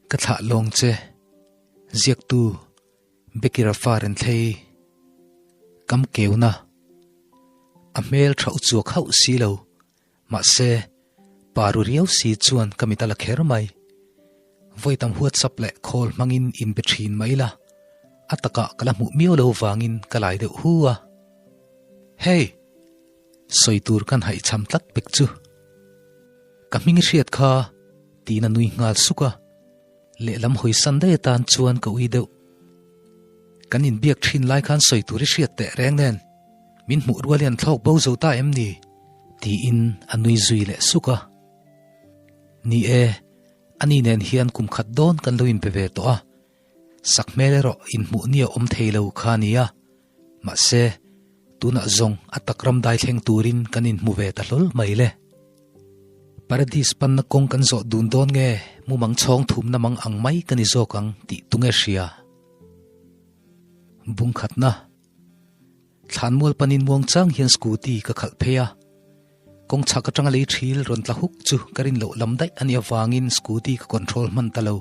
Ka thlah lawng che, ziaktu Becky Rafa Renthlei kam keuna a hmel tha uchuak hauh si lo, mahse pa ru riau si chuan ka mit a la kher mai. Vawi tam WhatsApp leh call hmangin inbe thin mai la, a takah ka la hmuh miau lo vangin ka lai deuh hu a. Hey! Sawi tur kan haihchham tlat pek chu. Ka hming i hriat kha tiin a nui nghal suk a, lehlam hawi san daih atan chuan ka ui deuh. Kan inbiak thin lai khan sawi tur i hriat teh reng nen, min hmuh rual hian thlawk bo zo ta em ni? tiin a nui zui leh suk a. Ni e, ani nen hian kum khat dawn kan lo inpe ve tawh a, sak hmel erawh inhmuh ni a awm thei lo kha a nia. Mahse, tunah zawng a tak ram dai thleng turin kan inhmu ve ta hlawl mai le. Paradis panna kawng kan zawh dun dawn nge mumang chhawng thumna mang ang mai ka ni zawk ang tih tunge hria. Bungkhatna Thlanmual panin muang chang hian scooty ka khalh phei a. Kawng chhak atanga lei thil rawn tla huk chu ka rin loh lam daih a nih avangin scooty ka control hman ta lo.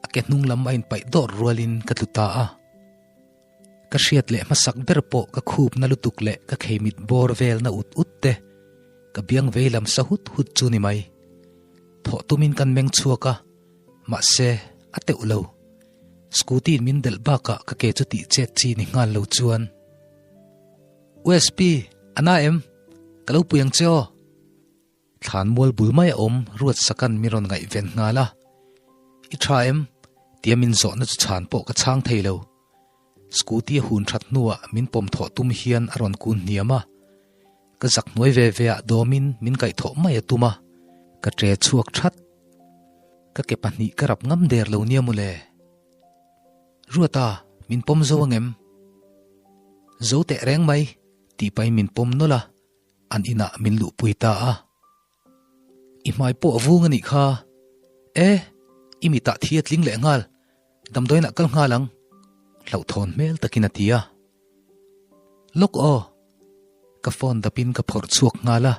A ke hnung lam a inpaih dawr rualin ka tlu ta a. Ka hriat leh hmasak ber pawh ka khup na lutuk leh ka kheimit bawr vel na ut ut te, ka biang vei lam sa hut hut chu ni mai. Thawh tumin kan meng chhuak a, mahse, a teuh lo. Scooty in min delh bakah ka ke chu tih chet chi ni nghal lo chuan. USP, a na em? Ka lo pui ang che aw. Thlan mual bul mai a awm Ruatsakan min rawn ngaihven nghal a. I tha em? Tia min zawhna chu chhan pawh ka chhang thei lo. Scooty a hun that hnuah min pawm thawh tum hian a rawn kun hniam a. Ka zak hnuai ve ve ah dawmin min kaihthawh mai a tum a. Ka tre chhuak that. Ka ke pahnih ka rap ngam der lo nia mawle. Ruata, min pawm zo angem? Zo teh reng mai, tih pahin min pawm nawlh a. An inah min luhpui ta a. I hmai pawh a vung a nih kha. E, i mitah thi a tling leh nghal. Damdawiinah kal nghal ang. Hlauhthawn hmel takin a ti a. Lawk aw. Ka phone dapin ka phawrh chhuak nghal a.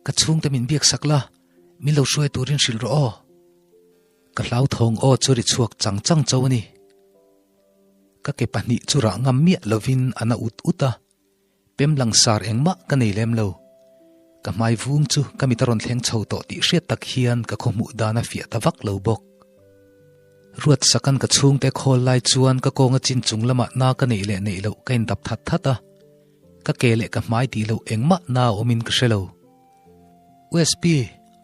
Ka chhungte min biak sak la, min lo hruai turin hrilh rawh aw. Ka hlauthawng aw chu ri chhuak chang chang chauh a ni. Ka ke pahnih chu rah ngam miah lovin a na ut ut a. Pem langsar engmah ka nei lem lo. Ka hmai vung chu ka mit a rawn thleng chho tawh tih hriat tak hian ka khawhmuh dan a fiah ta vak lo bawk. Ruatsakan ka chhungte khawl lai chuan ka kawnga chin chung lamah na ka neih leh neih loh ka indap that that a, ka ke leh ka hmai tih loh engmah na awmin ka hre lo. USP,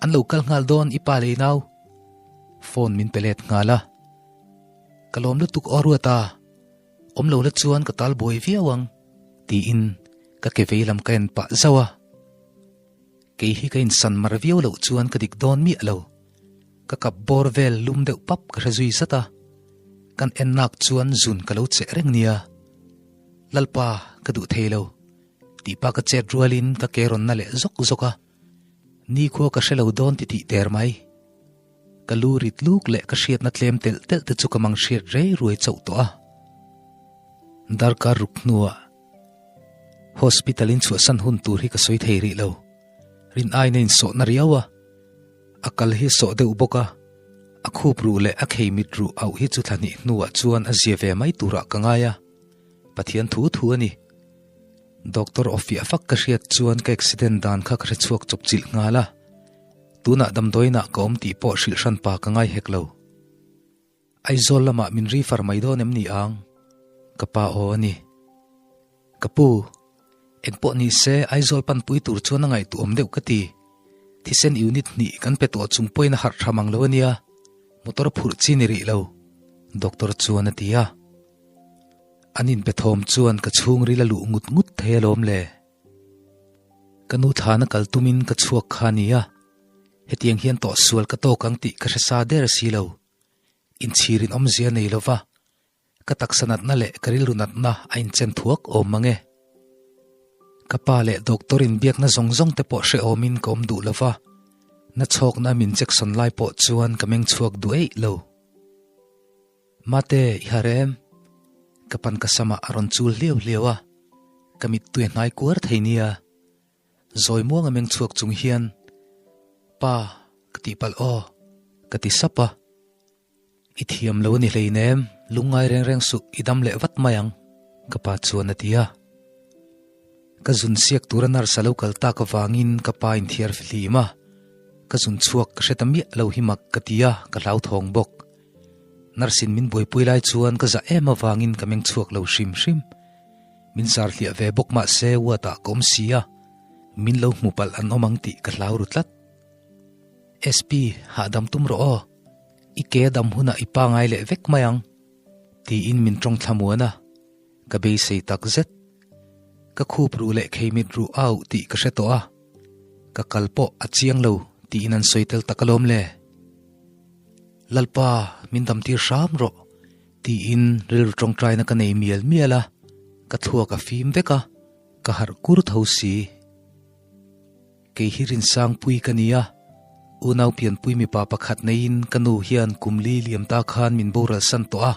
an lo kal nghal dawn i pa lei nau. Phone min pe let nghal a. Ka lawm lutuk aw Ruata. Awm lo la chuan ka tal buai viau ang, tiin ka ke vei lam ka en pah zauh a. Kei hi ka insan mar viau loh chuan ka dik dawn miah lo. Ka kap bawr vel lum deuh pap ka hre zui zat a. Kan en nak chuan zun ka lo cheh reng nia. Lalpa, ka duh thei lo, tih pa ka chet rualin ka ke rawn na leh zawk zawk a. Nikhua ka hre lo dawn ti tih der mai. Ka lu rit luk leh ka hriatna tlem telh telh te chu ka mang hriat rei ruai chauh tawh a. Darkar ruk hnuah Hospital in chhuahsan hun tur hi ka sawi thei rih lo. Rin aina insawhna riau a. A kal hi sawh deuh bawk a. A khup ruh leh a khei mit ruh auh hi chu thla hnih hnuah chuan a zia ve mai turah ka ngai a. Pathian thu thu a ni. Doctor aw fiah fak ka hriat chuan ka accident dan kha ka hre chhuak chawp chilh nghal a. Tunah damdawiinah ka awm tih pawh hrilh hran pa ka ngai hek lo. Aizawl lamah min refer mai dawn em ni ang? Ka pa aw a ni. Ka pu, engpawh ni se Aizawl panpui tur chuan a ngaihtuah awm deuh ka ti. Thisen unit hnih kan pe tawh chung pawhin a harh tha mang lo a nia. Motor phurh chi ni rih lo, doctor chuan a ti a. An inpe thawm chuan ka chhungril a luh ngut ngut thei alawm le. Ka nu thlana kal tumin ka chhuak kha nia, hetiang hian tawh sual ka tawk ang tih ka hre sa der si lo. Inchhirin awmzia nei lova, ka taksa natna leh ka rilru natna a inchen thuak awm mang e. Ka pa leh doctor inbiakna zawng zawng te pawh hrehawmin ka awm duh lova, na chhawkna min injection lai pawh chuan ka meng chhuak duh eih lo. Mate, i har em? Ka pan ka samah a rawn chul hliau hliau a, ka mittui a hnai kuar thei nia. Zawi muang a meng chhuak chung hian, Pa, ka tihpalh aw, ka ti sap a. I thiam lo a ni hleinem, lungngai reng reng suh, i dam leh vat mai ang, ka pa chuan a ti a. Ka zun siak tura nurse a lo kal tak avangin ka pa inthiar fihlim a, ka zun chhuak ka hre ta miah lo hi mak ka ti a, ka hlauthawng bawk. Nurse in min buaipui lai chuan ka zah em avangin ka meng chhuak lo hrim hrim. Min zar hliah ve bawk mah se ward ah ka awm si a, min lo hmu palh an awm ang tih ka hlau ru tlat. SP, hahdam tum rawh aw, i ke dam hunah i pangai leh vek mai ang, tiin min tawng thlamuan a, ka beisei tak zet. Ka khup ruh leh kheimit ruh au tih ka hre tawh a, ka kal pawh a chiang lo tiin an sawi tel tak alawm le. Lalpa, min damtir hram rawh, tiin rilru tawngtaina ka nei mial mial a, ka thluak a fim vek a, ka harh kur tho si. Kei hi Rinsangpui ka ni a, unau pianpui mipa pakhat neiin ka nu hian kum li liam ta khan min boral san tawh a,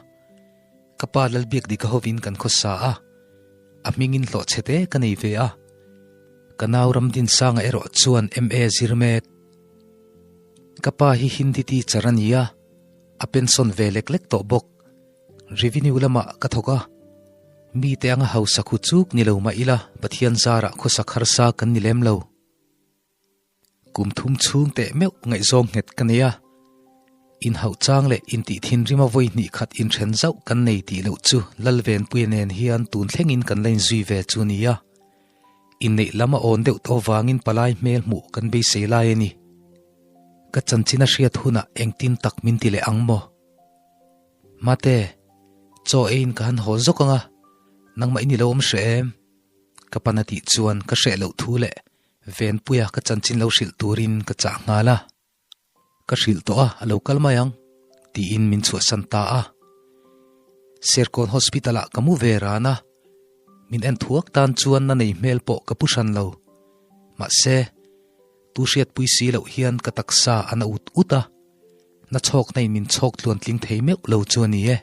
ka pa Lalbiakdika hovin kan khawsa a, a hmingin hlawh chhe te ka nei ve a, ka nau Ramdinsanga erawh chuan MA zir mek. Ka pa hi Hindi teacher a ni a, a pension ve lek lek tawh bawk. Revenue lamah ka thawk a, mite anga hausa khu chuk ni lo mah ila Pathian zarah khawsak harsa kan ni lem lo. Kum thum chhung teh meuh ngaihzawng nghet ka nei a, inhauh chang leh intih thinrima vawi hnih khat inthen zauh kan nei tih loh chu Lalvenpuia nen hian tun thlengin kan la inzui ve chu nia. Inneih lam a awn deuh tawh avangin palai hmel hmuh kan beisei lai a ni. Ka chanchin a hriat hunah engtin tak min ti leh ang maw? Mate, chaw eiin ka han haw zawk ang a, nangmah in i lo awm hreh em? Ka pan a tih chuan ka hreh loh thu leh Venpuia ka chanchin lo hrilh turin ka chah nghal a. Ka hrilh tawh a, a lo kal mai ang, tiin min chhuahsan ta a. Serkawn Hospital ah ka mu ve ran a, min en thuak tan chuan na nei hmel pawh ka pu hran lo. Mahse, tu hriatpui si loh hian ka taksa a na ut ut a. Na chhawk na in min chhawk tluan tling thei meuh lo chu a ni e.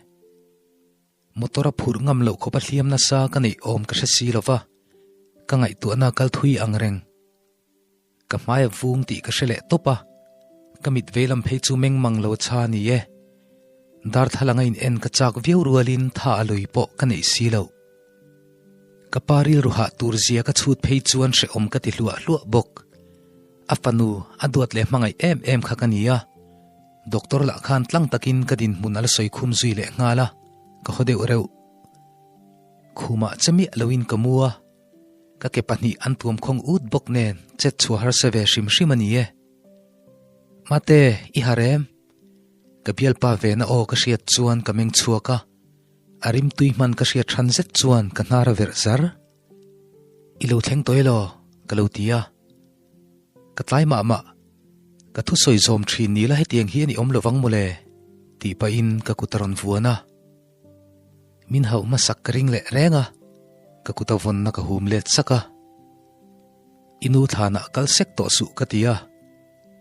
Motor a phurh ngam loh khawp a hliam nasa ka neih awm ka hre si lo va, ka ngaihtuahna kal thui ang reng. Ka hmai a vung tih ka hre leh tawp a, ka mit veilam phei chu meng mang lo cha a ni e. Darthlalang a in en ka chak viau rualin tha a lui pawh ka neih si lo. Ka pa rilru hah tur zia ka chhut phei chuan hrehawm ka ti hluah hluah bawk. A fanu a duat leh hmangaih em em kha ka ni a, doctor lah khan tlang takin ka dinhmun a la sawi khum zui leh nghal a, ka haw deuh reuh. Khumah che miah loin ka mu a, ka ke pahnih an tuam khawng ut bawk nen chet chhuah harsa ve hrim hrim a ni e. Mate, i harh em? Ka bialpa vena aw ka hriat chuan ka meng chhuak a. A rimtui hman ka hriat hran zet chuan ka hnar a verh zar. I lo thleng tawh elaw? Ka lo ti a. Ka tlai mah mah. Ka thusawi zawm thin ni la hetiang hian i awm lovang mawle, tih pahin ka kut a rawn vuan a. Min hauh hmasak ka ring leh reng a, ka kut a vawnna ka hum let sak a. I nu thlanah kal sek tawh suh ka ti a,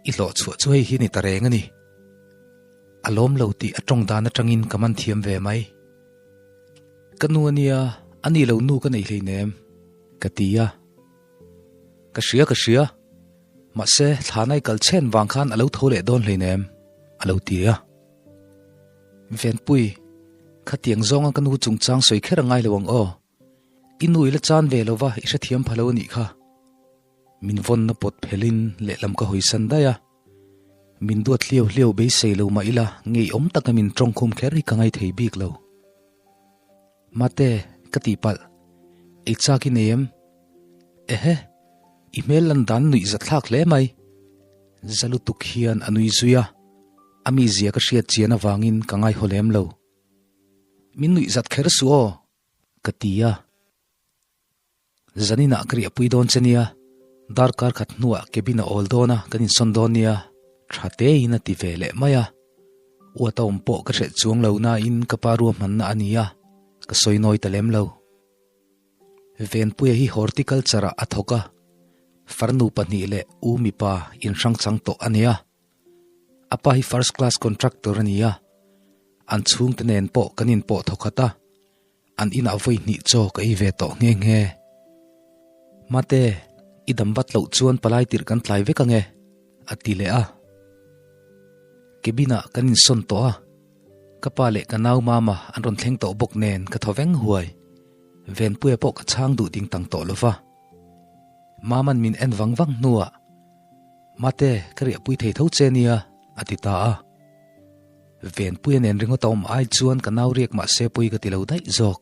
i hlawh chhuah chu hei hi ni ta reng a ni. A lawm lo tih a tawng dan atangin ka man thiam ve mai. Ka nu a nia, a ni lo nu ka nei hleinem, ka ti a. Ka hria ka hria, mahse thlanai kal chen vang khan a lo tho leh dawn hleinem, a lo ti a. Venpui, khatiang zawnga ka nu chungchang sawi kher a ngai lo ang aw. I nu i la chan ve lova i hrethiam pha lo a nih kha. Min vawnna pawt phelin lehlam ka hawisan daih a. Min duat hliau hliau beisei lo mah ila ngeiawm taka min tawngkhum kher hi ka ngaithei bik lo. Mate, ka tihpalh. Ei chak i nei em? Ehe, i hmel lan dan nuih zathlak hle mai. Za lutuk hian a nui zui a, a mizia ka hriat chian avangin ka ngaihaw lem lo. Min nuih zat kher suh aw, ka ti a. Zaninah ka riahpui dawn che nia, darkar khat hnuah cabin a awl dawn a, kan insawn dawn nia, tha tein a ti ve leh mai a. Uat a awm pawh ka hreh chuang lo nain ka pa ruahmanna a ni a, ka sawi nawi ta lem lo. Venpuia hi horticulture ah a thawk a, farnu pahnih leh u mipa inhrangchang tawh a nia. A pa hi first class contractor a ni a, an chhungte nen pawh kan inpawh thawkhat a. An inah vawi hnih chaw ka ei ve tawh nghe nghe. Mate, i dam vat loh chuan palai tirh kan tlai vek ange, a ti leh a. Cabin-ah kan insawn tawh a. Ka pa leh ka nau mama an rawn thleng tawh bawk nen ka thaw veng huai. Venpuia pawh ka chhang duh ding tang tawh lo va. Mama'n min en vang vang hnuah, Mate, ka riahpui thei tho che nia, a ti ta a. Venpuia nen ringawt a awm ai chuan ka nau riak mah se pawi ka ti lo daih zawk.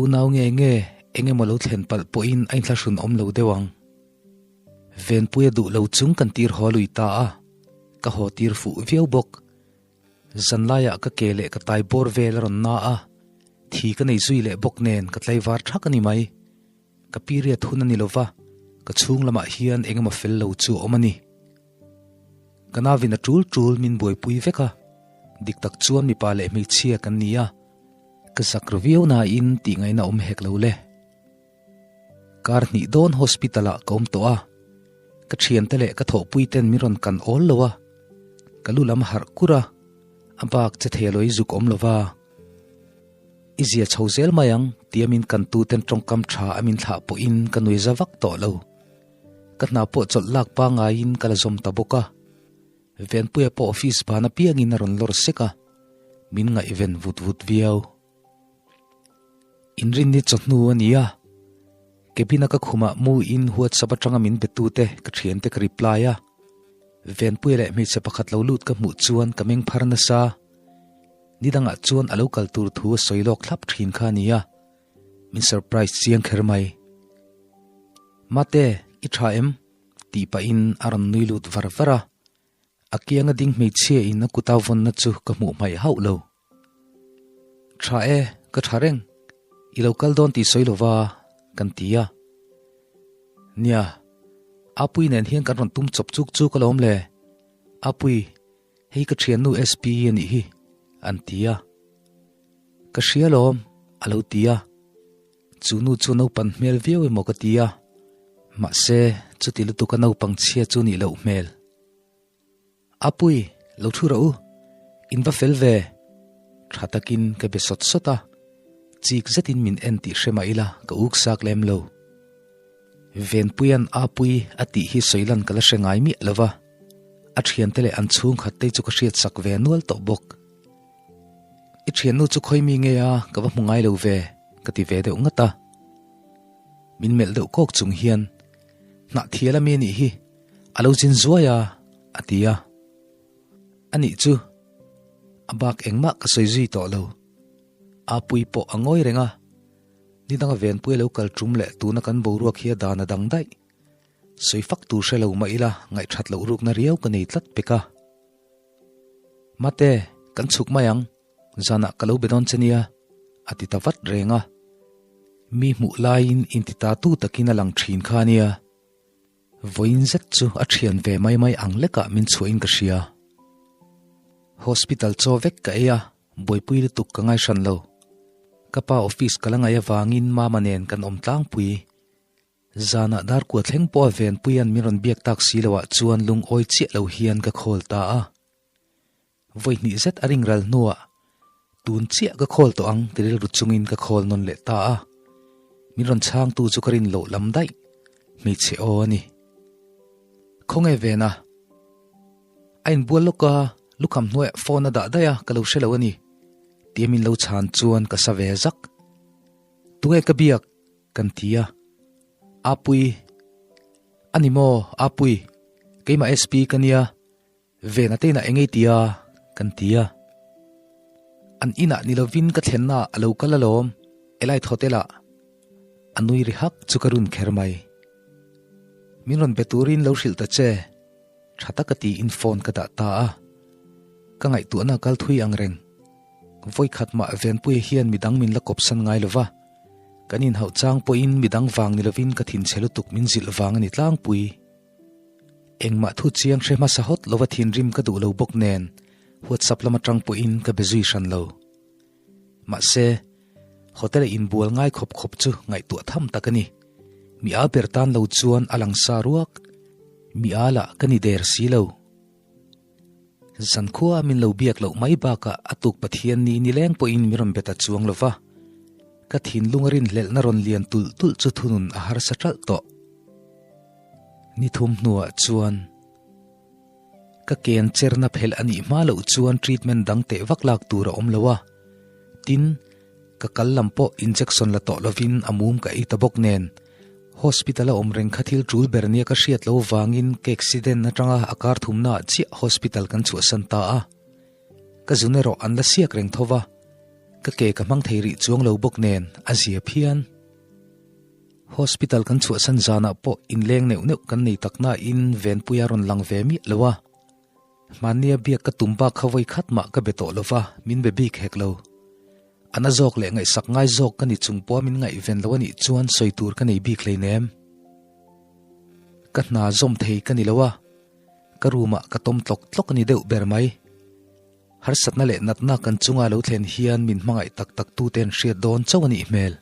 Unau nge nge eng emaw lo thlen palh pawhin a inthlahrun awm lo deuh ang. Venpuia duh lo chung kan tir haw lui ta a, ka haw tir fuh viau bawk. Zanlaiah ka ke leh ka tai bawr vel a rawn na a, thi ka nei zui leh bawk nen ka tlaivar thak a ni mai. Ka period hun a ni lova, ka chhung lamah hian eng emaw fel lo chu a awm a ni. Ka navin a tul tul min buaipui vek a, dik tak chuan mipa leh hmeichhia kan ni a, ka zak ru viau nain tih ngaihna awm hek lo le. Kar hnih dawn hospital ah ka awm tawh a, ka thiante leh ka thawhpui ten min rawn kan awl lo a, ka lu lam harh kur a, a bak che thei alo i zuk awm lo va. I zia chho zel mai ang tia min kan tu ten tawngkam tha a min thlah pawhin ka nui za vak tawh lo. Ka hna pawh chawlh lak pangaiin ka la zawm ta bawk a. Venpuia pawh office ban apiangin a rawn lawr sek a, min ngaihven vut vut viau. Inrinni chawhnu a ni a, cabin-a ka khumah mu in WhatsApp atanga min betute ka thiante ka reply a, Venpuia leh hmeichhe pakhat lo lut ka hmuh chuan ka meng phar nasa. Nidangah chuan a lo kal tur thu a sawi lawk thlap thin kha a ni a, min surprise chiang kher mai. Mate, i tha em? tih pahin a rawn nui lut var var a. A kianga ding hmeichhia in a kuta vawnna chu ka hmuh hmaih hauh lo. Tha e, ka tha reng. I lo kal dawn tih sawi lova, kan ti a. Nia, Apui nen hian kan rawn tum chawp chuk chuk alawm le. Apui, hei ka thiannu SP a nih hi, an ti a. Ka hria alawm, a lo ti a. Chu nu chu naupan hmel viau emaw ka ti a, mahse chuti lutuka naupang chhia chu nih loh hmel. Apui, lo thu rawh u, in va fel ve. Tha takin ka be sawt sawt a, chik zetin min en tih hre mah ila ka uk sak lem lo. Venpuia'n Apui a tih hi sawi lan ka la hre ngai miah lo va, a thiante leh an chhungkhat te chu ka hriatsak ve nual tawh bawk. I thiannu chu khawi mi nge a, ka va hmu ngai lo ve, ka ti ve deuh ngat a. Min melh deuh kawk chung hian, Hnah thial a mi nih hi, a lo zin zuai a, a ti a. Anih chu, a bak engmah ka sawi zui tawh lo. Apui pawh a ngawi reng a, nidanga venpui a lo kal tum leh tuna kan boruak hi a dan a dang daih. Sawi fak tur hre lo mah ila ngaihthat loh rukna riau ka nei tlat pek a. Mate, kan chhuk mai ang, zanah ka lo be dawn che nia, a ti ta vat reng a. Mi hmuh laiin inti ta tu takin a lang thin kha a nia. Vawiin zet chu a thian ve mai mai ang lekah min chhuahin ka hria. Hospital chaw vek ka ei a, buaipui lutuk ka ngai hran lo. Ka pa office ka la ngaih avangin mama nen kan awm tlangpui. Zanah darkua thleng pawh a venpuia'n min rawn biak tak si loah chuan lungawi chiah lo hian ka call ta a. Vawi hnih zet a ring ral hnuah, Tun chiah ka call tawh ang ti rilru chungin ka call nawn leh ta a. Min rawn chhangtu chu ka rin loh lam daih, hmeichhe aw a ni. Khawnge Vena? A inbual lawk a, lukham hnuaiah phone a dah daih a, ka lo hre lo a ni. Tia min lo chhan chuan ka sa ve zak. Tunge ka biak? Kan ti a, Apui, a ni maw Apui, keimah SP ka nia, Vena te inah eng ei tia? Kan ti a. An inah ni lovin ka thlennaah a lo kal alawm, Elite Hotel-ah. A nui ri hak chu ka run kher mai. Min rawn be turin lo hrilh ta che, tha taka tiin phone ka dah ta a. Ka ngaihtuahna kal thui ang reng. Vawikhat mah Venpuia hian midang min la kawpsan ngai lo va, kan inhauh chang pawhin midang vang ni lovin ka thinchhe lutuk min zilh vang a ni tlangpui. Engmah thu chiang hre hmasa hawt lova thinrim ka duh lo bawk nen WhatsApp lam atang pawhin ka be zui hran lo. Mahse, hotel-a inbual ngai khawp khawp chu ngaihtuah tham tak a ni. Mi a ber tan lo chuan a lang sa ruak. Mi a lah ka ni der si lo. Zankhua min lo biak loh mai bakah a tuk Pathian ni nileng pawhin min rawn be ta chuang lo va, ka thinlung a rinhlelhna rawn lian tulh tulh chu thunun a harsa ṭalh tawh. Ni thum hnuah chuan. Ka ke an cherna phelh a nih hma loh chuan treatment dang teh vak lak tur a awm lo a. Tin, ka kal lam pawh injection la tawh lovin a mum ka ei ta bawk nen. Hospital a awm reng kha thil tul ber nia ka hriat lo vangin ka accident atanga a kar thumnaah chiah hospital kan chhuahsan ta a. Ka zun erawh an la siak reng tho va, ka ke ka hmang thei rih chuang lo bawk nen a zia phian. Hospital kan chhuahsan zanah pawh inleng neuh neuh kan nei tak nain Venpuia rawn lang ve miah lo a. Hmannia biak ka tum bak kha vawi khat mah ka be tawh lo va, min be bik hek lo. A na zawk leh ngaihsak ngai zawk ka ni chung pawha min ngaihven lo a nih chuan sawi tur ka nei bik hleinem. Ka hna zawm thei ka ni lo a, ka room ah ka tawm tlawk tlawk a ni deuh ber mai. Harsatna leh natna kan chunga lo thlen hian min hmangaih tak tak tute an hriat dawn chauh a nih hmel.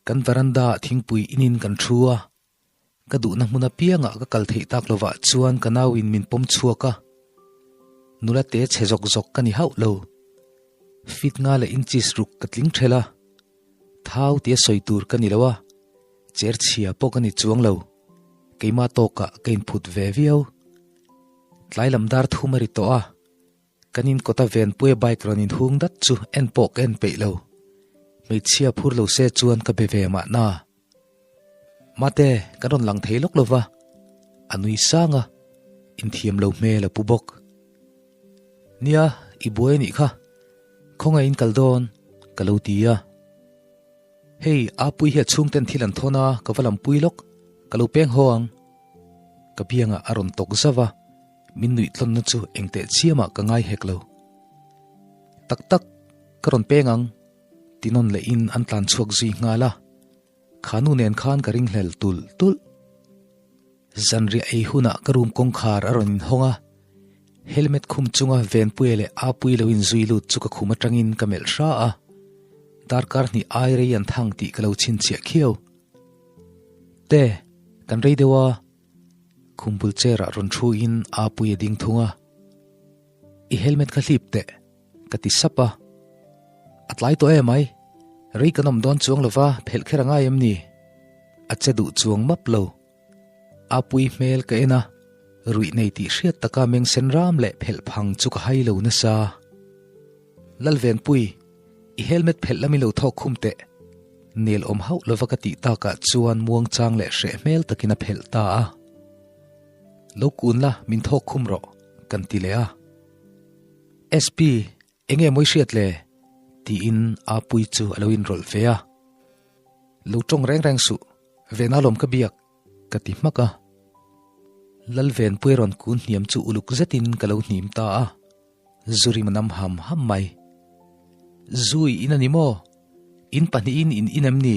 Kan veranda ah thingpui inin kan thu a, ka duhna hmun apiangah ka kal theih tak lovah chuan ka nauin min pawm chhuak a, nula te chhe zawk zawk ka ni hauh lo. Fit nga leh inches ruk ka tling ṭhelh a, thau tia sawi tur ka ni lo a, cher chhia pawh ka ni chuang lo, keimah tawkah ka inphut ve viau. Tlai lam dar thum a ri tawh a. Kan in kawta Venpuia bike rawn inhung dat chu en pawh ka en peih lo. Hmeichhia phur lo se chuan ka be ve mahna. Mate, kan rawn lang thei lawk lo va. A nui sang a, inthiam lo hmel a pu bawk. Nia, i buai a nih kha. Khawngaih in kal dawn, ka lo ti a. Hei, Apui hi a chhungten thil an thawn a, ka va lampui lawk. Ka lo peng haw ang. Ka biangah a rawn tawk zauh a. Min nuih tlawnna chu engteh chiamah ka ngai hek lo. Tak tak, ka rawn peng ang, ti nawn lehin an tlan chhuak zui nghal a. Kha nu nen khan ka ringhlel tulh tulh. Zanriah ei hunah ka room kawngkhar a rawn inhawng a, helmet khum chunga Venpuia leh Apuii lo inzui lut chu ka khum atangin ka melh hra a. Darkar hnih ai rei an thang tih ka lo chhinchhiah khiau. Te, kan rei deuh a. Khum bul chair ah rawn thu in aa pui a ding thung a, I helmet kha hlip teh, ka ti sap a. A tlai tawh em ai, rei kan awm dawn chuang lova phelh kher a ngai em ni? A che duh chuang map lo. Aa pui hmel ka en a, ruih nei tih hriat taka meng sen ram leh phelh phang chu ka hai lo nasa. Lalvenpui, i helmet phelh lam i lo thawk khum teh. Nel awm hauh lova ka tih takah chuan muangchang leh hreh hmel takin a phelh ta a. Lo kun la, min thawk khum rawh, kan ti leh a. SP, enge mawi hriat le? tiin Apuii chu a lo inrawlh ve a. Lo tawng reng reng suh, Vena lawm ka biak, ka ti hmak a. Lalvenpuii rawn kun hniam chu uluk zetin ka lo hnim ta a. Zuri manam ham ham mai. Zui in a ni maw? In pahnihin in in em ni?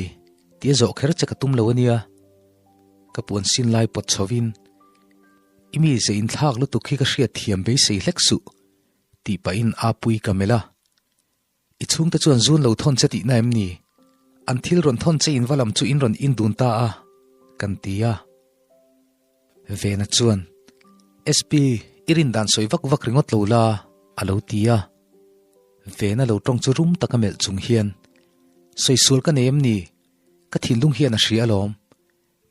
Tia zawh kher che ka tum lo a nia. Ka puan sin lai pawt chhovin, I mi ze inthlak lutuk hi ka hriat thiam beisei hlek suh, tih pahin Apuii ka melh a. I chhungte chuan zun lo thawn che tihna em ni? An thil rawn thawn che in va lam chu in rawn in dun ta a, kan ti a. Vena chuan, SP, i rin dan sawi vak vak ringawt lo la, a lo ti a. Vena lo tawng chu rum taka melh chung hian, Sawi sual ka nei em ni? Ka thinlung hian a hria alawm.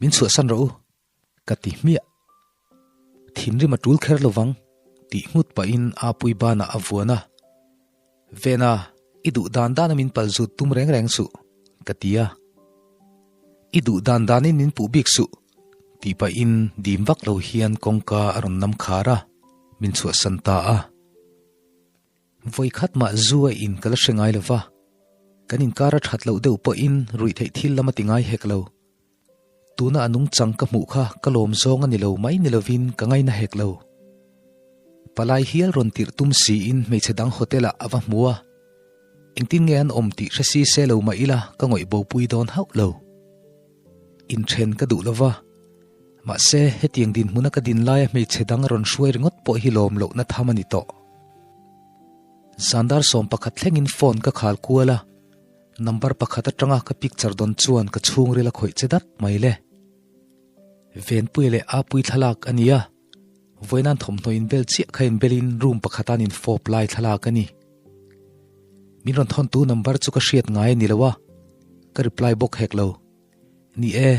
Min chhuahsan rawh u. Ka ti hmiah. Thinrim a tul kher lovang, tih nghut pahin Apui banah a vuan a. Vena, i duh dan dana min pal zut tum reng reng suh, ka ti a. I duh dan danin min puh bik suh, tih pahin dim vak lo hian kawngka a rawn nam khar a, min chhuahsan ta a. Vawi khat mah zu a in ka la hre ngai lo va, kan inkar a that loh deuh pawhin ruih theih thil lam a ti ngai hek lo. Tuna a nungchang ka hmuh kha ka lawm zawng a ni lo mai ni lovin ka ngaina hek lo. Palai hial rawn tirh tum siin hmeichhe dang hotel ah a va hmu a, engtin nge an awm tih hre si se lo mah ila ka ngawih bopui dawn hauh lo. Inthen ka duh lova, mahse hetiang dinhmuna ka din laia hmeichhe dang rawn hruai ringawt pawh hi lawm lohna tham a ni tawh. Zandar 11 thlengin phone ka khal kual a. Number pakhat atanga ka picture dawn chuan ka chhungril a khawih che dat mai le. Venpui leh Apui thlalak a ni a, vawinan thawmhnaw inbel chiah kha inbelin room pakhata an infawp lai thlalak a ni. Min rawn thawntu number chu ka hriat ngai a ni lo a, ka reply bawk hek lo. Ni e.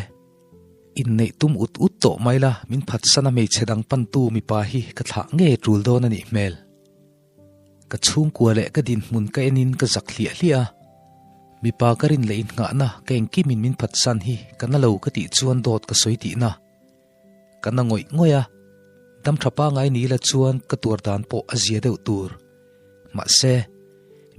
Inneih tum ut ut tawh mai la, min phatsan a hmeichhe dang pantu mipa hi ka thlah ngei tul dawn a nih hmel. Ka chhungkua leh ka dinhmun ka enin ka zak hliah hliah a, mipa ka rin leh innghahna ka engkimin min phatsan hi ka na lo ka tih chuan dawt ka sawi tihna. Ka na ngawih ngawih a, dam tha pangai ni ila chuan ka tuar dan pawh a zia deuh tur. Mahse,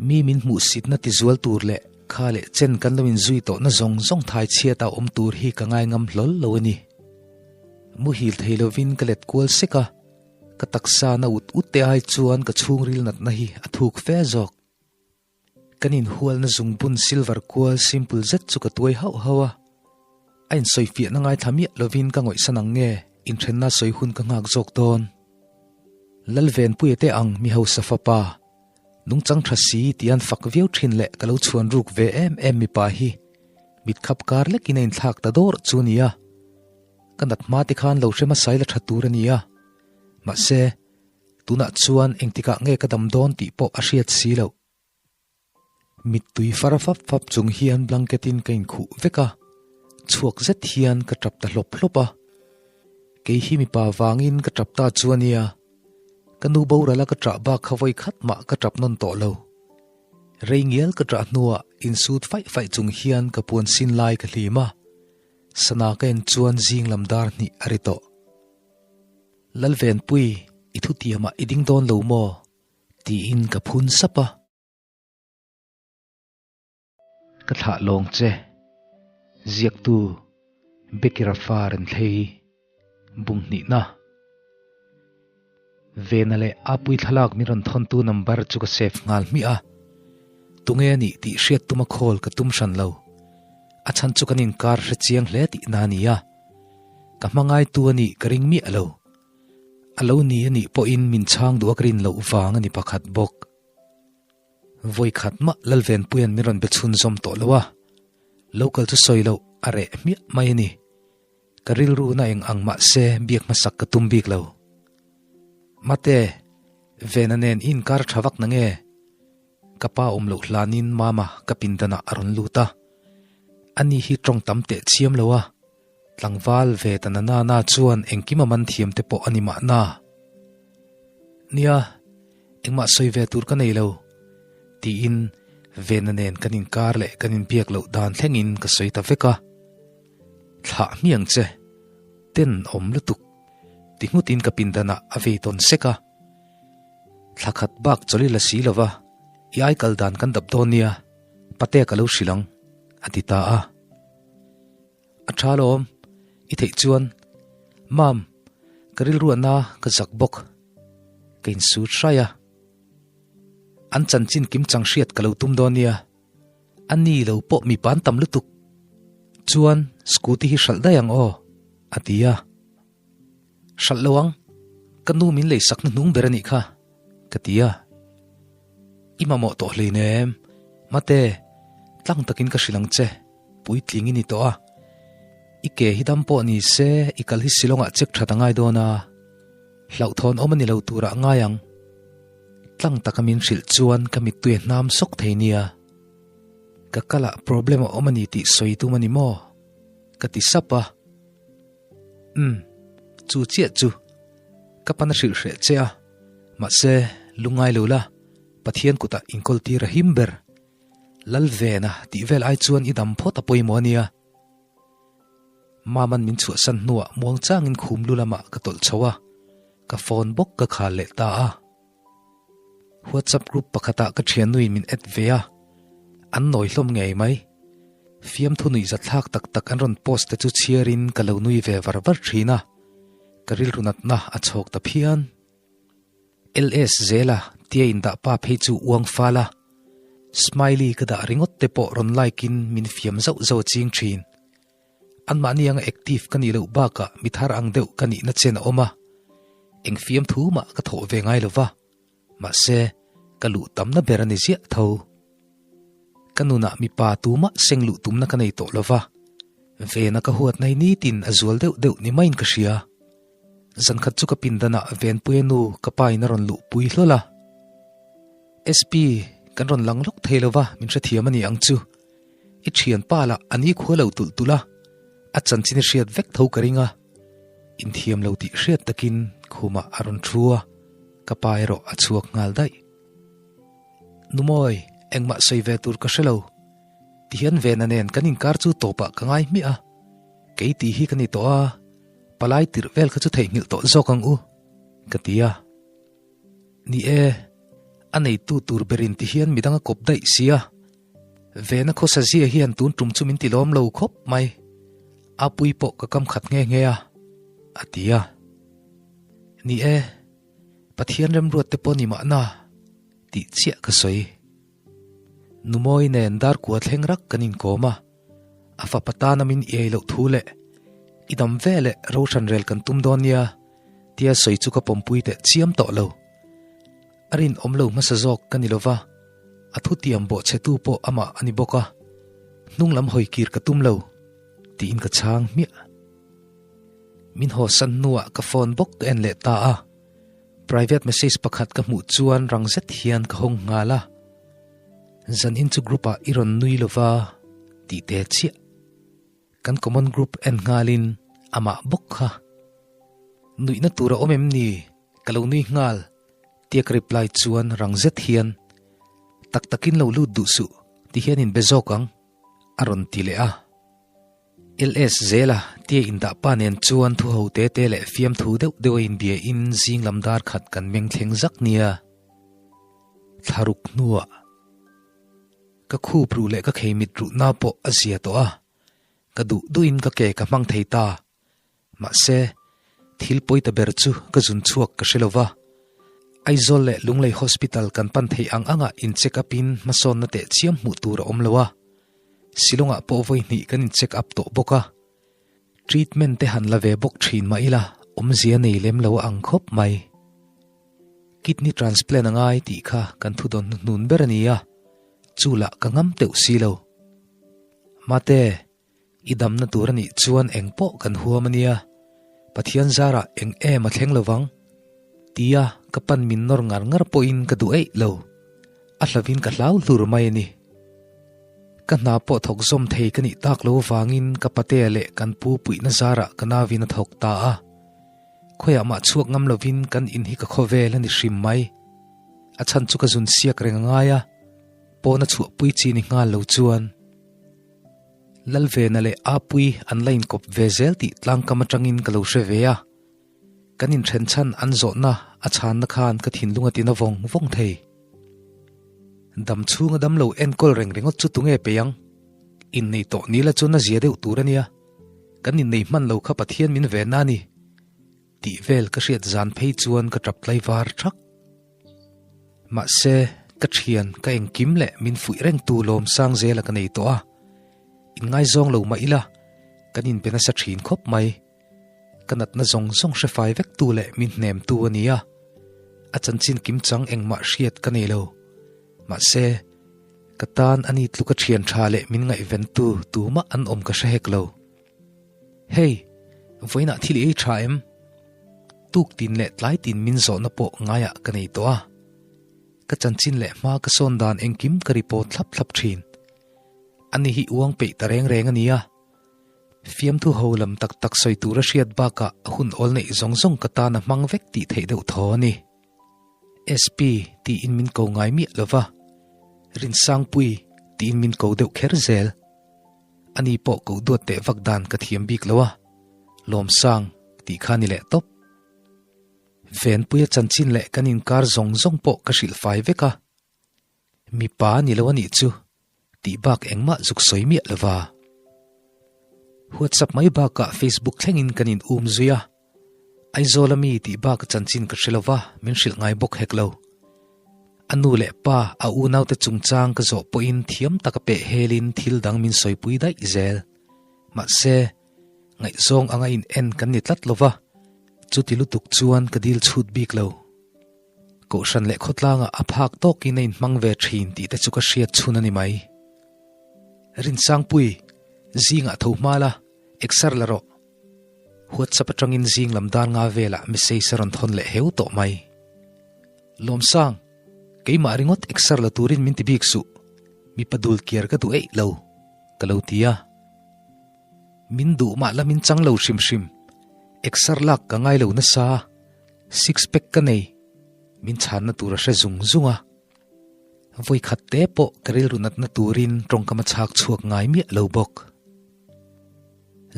mi min hmuhsitna tizual tur leh kha leh chen kan lo inzui tawhna zawng zawng thai chhiata awm tur hi ka ngai ngam hlawl lo a ni. Muhil thei lovin ka let kual sek a, ka taksa na ut ut te ai chuan ka chhungril natna hi a thuk fe zawk. Kan inhualna zungbun silver kual simple zet chu ka tuai hauh hauh a, a insawifiahna ngaithla miah lovin ka ngawihsan ang nge inthenna sawi hun ka nghak zawk dawn. Lalvenpuia te ang mi hausa fapa, nungchang tha si tih an fak viau thin leh ka lo chhuan ruk ve em em mipa hi mitkhap kar lekin a inthlak ta dawr chu nia. Ka nat hma te khan lo hre hmasa ila tha tur a nia. Mahse, Tunah chuan engtikah nge ka dam dawn tih pawh a hriat si loh. Mittui far fap fap chung hian blanket in ka inkhuh vek a, chhuak zet hian ka tap ta hlawp hlawp a. Kei hi mipa vangin ka tap ta chu a nia, ka nu boral a ka ṭah bak kha vawi khat mah ka tap nawn tawh lo. Rei ngial ka ṭah hnuah insut faih faih chung hian ka puan sin lai ka hlim a, sana ka en chuan zing lam dar hnih a ri tawh. Lalvenpui, i thutiamah i ding dawn lo maw? tiin ka phun sap a. Ka thlah lawng che, ziaktu Becky Rafa Renthlei bunghnihna. Vena leh Apui thlalak min rawn thawntu number chu ka save nghal hmiah a. Tunge a nih tih hriat tuma call ka tum hran lo. A chhan chu kan inkar hre chiang hle tihna a ni a. Ka hmangaitu a nih ka ring miah lo. A lo ni a nih pawhin min chhang duh a ka rin loh vang a ni pakhat bawk. Vawi khat mah Lalvenpuia'n min rawn be chhunzawm tawh lo a, lo kal chu sawi loh a reh hmiah mai a ni. Ka rilru na eng ang mah se biak hmasak ka tum bik lo. Mate, Vena nen i inkar tha vak na nge? Ka pa awm loh hlanin Mama ka pindanah a rawn lut a. Ani hi tawng tam teh chiam lo a, tlangval ve ta na na na chuan engkim a man thiam te pawh a ni mahna. Nia, engmah sawi ve tur ka nei lo, tiin Vena nen kan inkar leh kan inbiak loh dan thlengin ka sawi ta vek a. Thlah hmiang che, ten awm lutuk, ti nghutin ka pindanah a vei tawn sek a. Thla khat bak chawlh i la si lova, i ai kal dan kan dap dawn nia, Patea ka lo hrilh ang, a ti ta a. A tha lawm, i theih chuan, Mam, ka rilruahna ka zak bawk, ka insut hraih a. An chanchin kim chang hriat ka lo tum dawn nia, a ni lo pawh mipa an tam lutuk. Chuan, scooty hi hralh daih ang aw, a ti a. Hralh lo ang, ka nu min lei sakna hnung ber a nih kha, ka ti a. I mamawh tawh hleinem, mate, tlang takin ka hrilh ang che, puitling i ni tawh a. I ke hi dam pawh ni se, i kal hi Shillong ah check that a ngai dawn a, hlauhthawn awm a ni lo turah ngai ang. Tlang taka min hrilh chuan ka mittui a hnam sawk thei nia. Ka kalah problem a awm a ni tih sawi tum a ni maw? Ka ti sap a. Umm, chu chiah chu ka pan a hrilh hreh che a, mahse lungngai lo la, Pathian kutah inkawl tir a him ber. Lal vena tih vel ai chuan i dam phawt a pawimawh a nia. Maman min chhuahsan hnuah muang changin khum lu lamah ka tawlh chho a, ka phone bawk ka khal leh ta a. WhatsApp group pakhatah ka thiannuin min add ve a, an nawi hlawm ngei mai. Fiamthu nuih zathlak tak tak an rawn post te chu chhiarin ka lo nui ve var var thin a, ka rilru natna a chhawk ta phian. LS zela tia indah pa phei chu uang fal a, smiley ka dah ringawt te pawh rawn like in min fiam zauh zauh a ching thin. Anmahni anga active ka nih loh bakah mi thar ang deuh ka nihna chen a awm a, eng fiamthu mah ka thawh ve ngai lo va, mahse ka luh tamna ber a ni ziah tho. Ka nunah mipa tumah seng luh tumna ka nei tawh lo va, vena ka huat nai nitin a zual deuh deuh ni maiin ka hria. Zankhat chu ka pindanah Venpuia nu ka pa in a rawn luhpui hlawl a. SP, kan rawn lang lawk thei lo va, min hrethiam a ni ang chu. I thianpa lah a ni khua lo tulh tulh a. A chanchin i hriat vek tho ka ring a, inthiam lo tih hriat takin khumah a rawn thu a, ka pa erawh a chhuak nghal daih. Numawi, engmah sawi ve tur ka hre lo. Tihian Vena nen kan inkar chu tawpah ka ngai hmiah a, kei tih hi ka ni tawh a, palai tirh vel kha chu theihnghilh tawh zawk ang u, ka ti a. Ni e, a neitu tur berin tihian midang a kawp daih sia. Vena khawsa zia hian tun tum chu min ti lawm lo khawp mai. A pui pawh ka kam khat nghe nghe a, a ti a. Ni e, Pathian remruat te pawh ni mahna tih chiah ka sawi. Numawi nen dar kua thleng rak kan inkawm a, a fapa tana min iai loh thu leh i dam ve leh rohran rel kan tum dawn nia tia sawi chu ka pawmpui teh chiam tawh lo. A rinawm lo hmasa zawk ka ni lova, a thutiam bawhchhetu pawh amah a ni bawk a, hnung lam hawi kir ka tum lo tiin ka chhang hmiah. Min haw san hnuah ka phone bawk ka en leh ta a, private message pakhat ka hmuh chuan rang zet hian ka hawng nghal a, Zanin chu group ah i rawn nui lova tih te chiah. Kan common group en nghalin amah bawk kha. Nuihna tur a awm em ni? Ka lo nui nghal tia ka reply chuan rang zet hian tak takin lo lut duh suh ti hian in be zawk ang a rawn ti leh a. LS zela tia indah pa nen chuan thu ho te te leh fiamthu deuh deuh a inbia in zing lam dar khat kan meng thleng zak nia. Thlaruk hnuah ka khup ruh leh ka kheimit ruhna pawh a zia tawh a, ka duh duhin ka ke ka hmang thei ta. Mahse, thil pawi ta ber chu ka zun chhuak ka hre lo va. Aizawl leh Lunglei Hospital kan pan theih ang anga in check up in hmasawnna teh chiam hmuh tur a awm lo a. Shillong ah pawh vawi hnih kan in check up tawh bawk a. Treatment te han la ve bawk thin mah ila awmzia nei lem lo a ang khawp mai. Kidney transplant a ngai tih kha kan thudawn hnuhnun ber a ni a, chu lah ka ngam teuh si lo. Mate, I damna tur a nih chuan eng pawh kan huam a nia, Pathian zarah eng em a thleng lovang? Tia ka pan min nawr ngar ngar pawhin ka duh eih lo. A hlavin ka hlau hlur mai a ni. Ka hna pawh thawk zawm thei ka nih tak lo vangin ka patea leh kan pu puihna zarah ka navin a thawk ta a. Khawiah mah chhuak ngam lovin kan in hi ka khawvel a ni hrim mai. A chhan chu ka zun siak reng a ngai a, pawna chhuahpui chi ni nghal lo chuan. Lalvena leh Apui an la inkawp ve zel tih tlangkam atangin ka lo hre ve a, kan inthen chhan an zawhna a chhanna khan ka thinlung a tina vawng vawng thei. Dam chhunga dam lo enkawl reng ringawt chu tunge pe ang? Innei tawh nila chuan a zia deuh tur a nia, kan innei hman lo kha Pathian min venna a ni tih vel ka hriat zan phei chuan ka tap tlaivar thak. Mahse, ka thian ka engkim leh min fuih rengtu lawm sang zela ka nei tawh a, inngaizawng lo mah ila kan inbe nasa thin khawp mai. Ka natna zawng zawng hre fai vektu leh min hnemtu a ni a, a chanchin kimchang engmah hriat ka nei lo. Mahse, ka tan a ni tluka thian tha leh min ngaihventu tumah an awm ka hre hek lo. Hei, vawiinah thil i ei tha em? Tuk tin leh tlai tin min zawhna pawh ngaiah ka nei tawh a. Ka chanchin leh hma ka sawn dan engkim ka report thlap thlap thin. Ani hi uang peih ta reng reng a nia. Fiamthu ho lam tak tak sawi tur a hriat bakah a hun awl neih zawng zawng ka tan a hmang vek tih theih deuh thaw a ni. SP tiin min ko ngai miah lova, Rinsangpui tiin min ko deuh kher zel. Ani pawh koh duat teh vak dan ka thiam bik lo a, Lawmsang tih kha ni leh tawp. Venpuia chanchin leh kan inkar zawng zawng pawh ka hrilh fai vek a, mipa a ni lo a nih chu tih bak engmah zuk sawi miah lo va. WhatsApp mai bakah Facebook thlengin kan in um zui a, Aizawl ami tih bak chanchin ka hre lo va, min hrilh ngai bawk hek lo. A nu leh pa, a unaute chungchang ka zawh pawhin thiam taka peh helin thil dang min sawipui daih zel. Mahse, ngaihzawng anga in en kan ni tlat lo va, chuti lutuk chuan ka dil chhut bik lo. Kohhran leh khawtlangah a phak tawkin a inhmang ve thin tih te chu ka hriat chhun a ni mai. Rinsangpui, zingah tho hma la, eksar la rawh. WhatsApp atangin zing lam dar nga velah message a rawn thawn leh heu tawh mai. Lawmsang, keimah ringawt eksar la turin min ti bik suh, mipa dul kiar ka duh eih lo, ka lo ti a. Min duh mah la min chang lo hrim hrim. Exer lak ka ngai lo nasa. Six pack ka nei. Min chhanna tur a hre zung zung a. Vawi khat te pawh ka rilru natna turin tawngkam a chhak chhuak ngai miah lo bawk.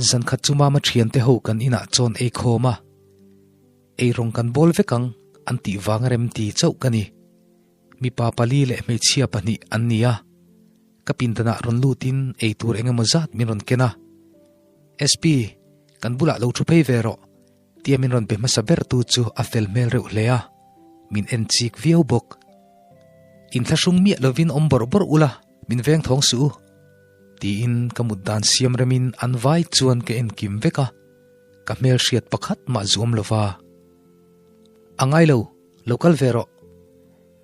Zan khat chu mama thiante ho kan inah chawn ei khawm a. Eirawng kan bawl vek ang an tih vang a rem ti chauh ka ni. Mipa pali leh hmeichhia pahnih an ni a. Ka pindanah rawn lutin ei tur eng emaw zat min rawn ken a. SP, kan bulah lo thu phei ve rawh, tia min rawn be hmasa bertu chu a fel hmel reuh hle a, min en chik viau bawk. Inthlahrung miah lovin awm bawrh bawrh ula, min veng thawng suh u, tiin ka mut dan siam remin an vai chuan ka en kim vek a, ka hmelhriat pakhat mah zuam lova. A ngai lo, lo kal ve rawh.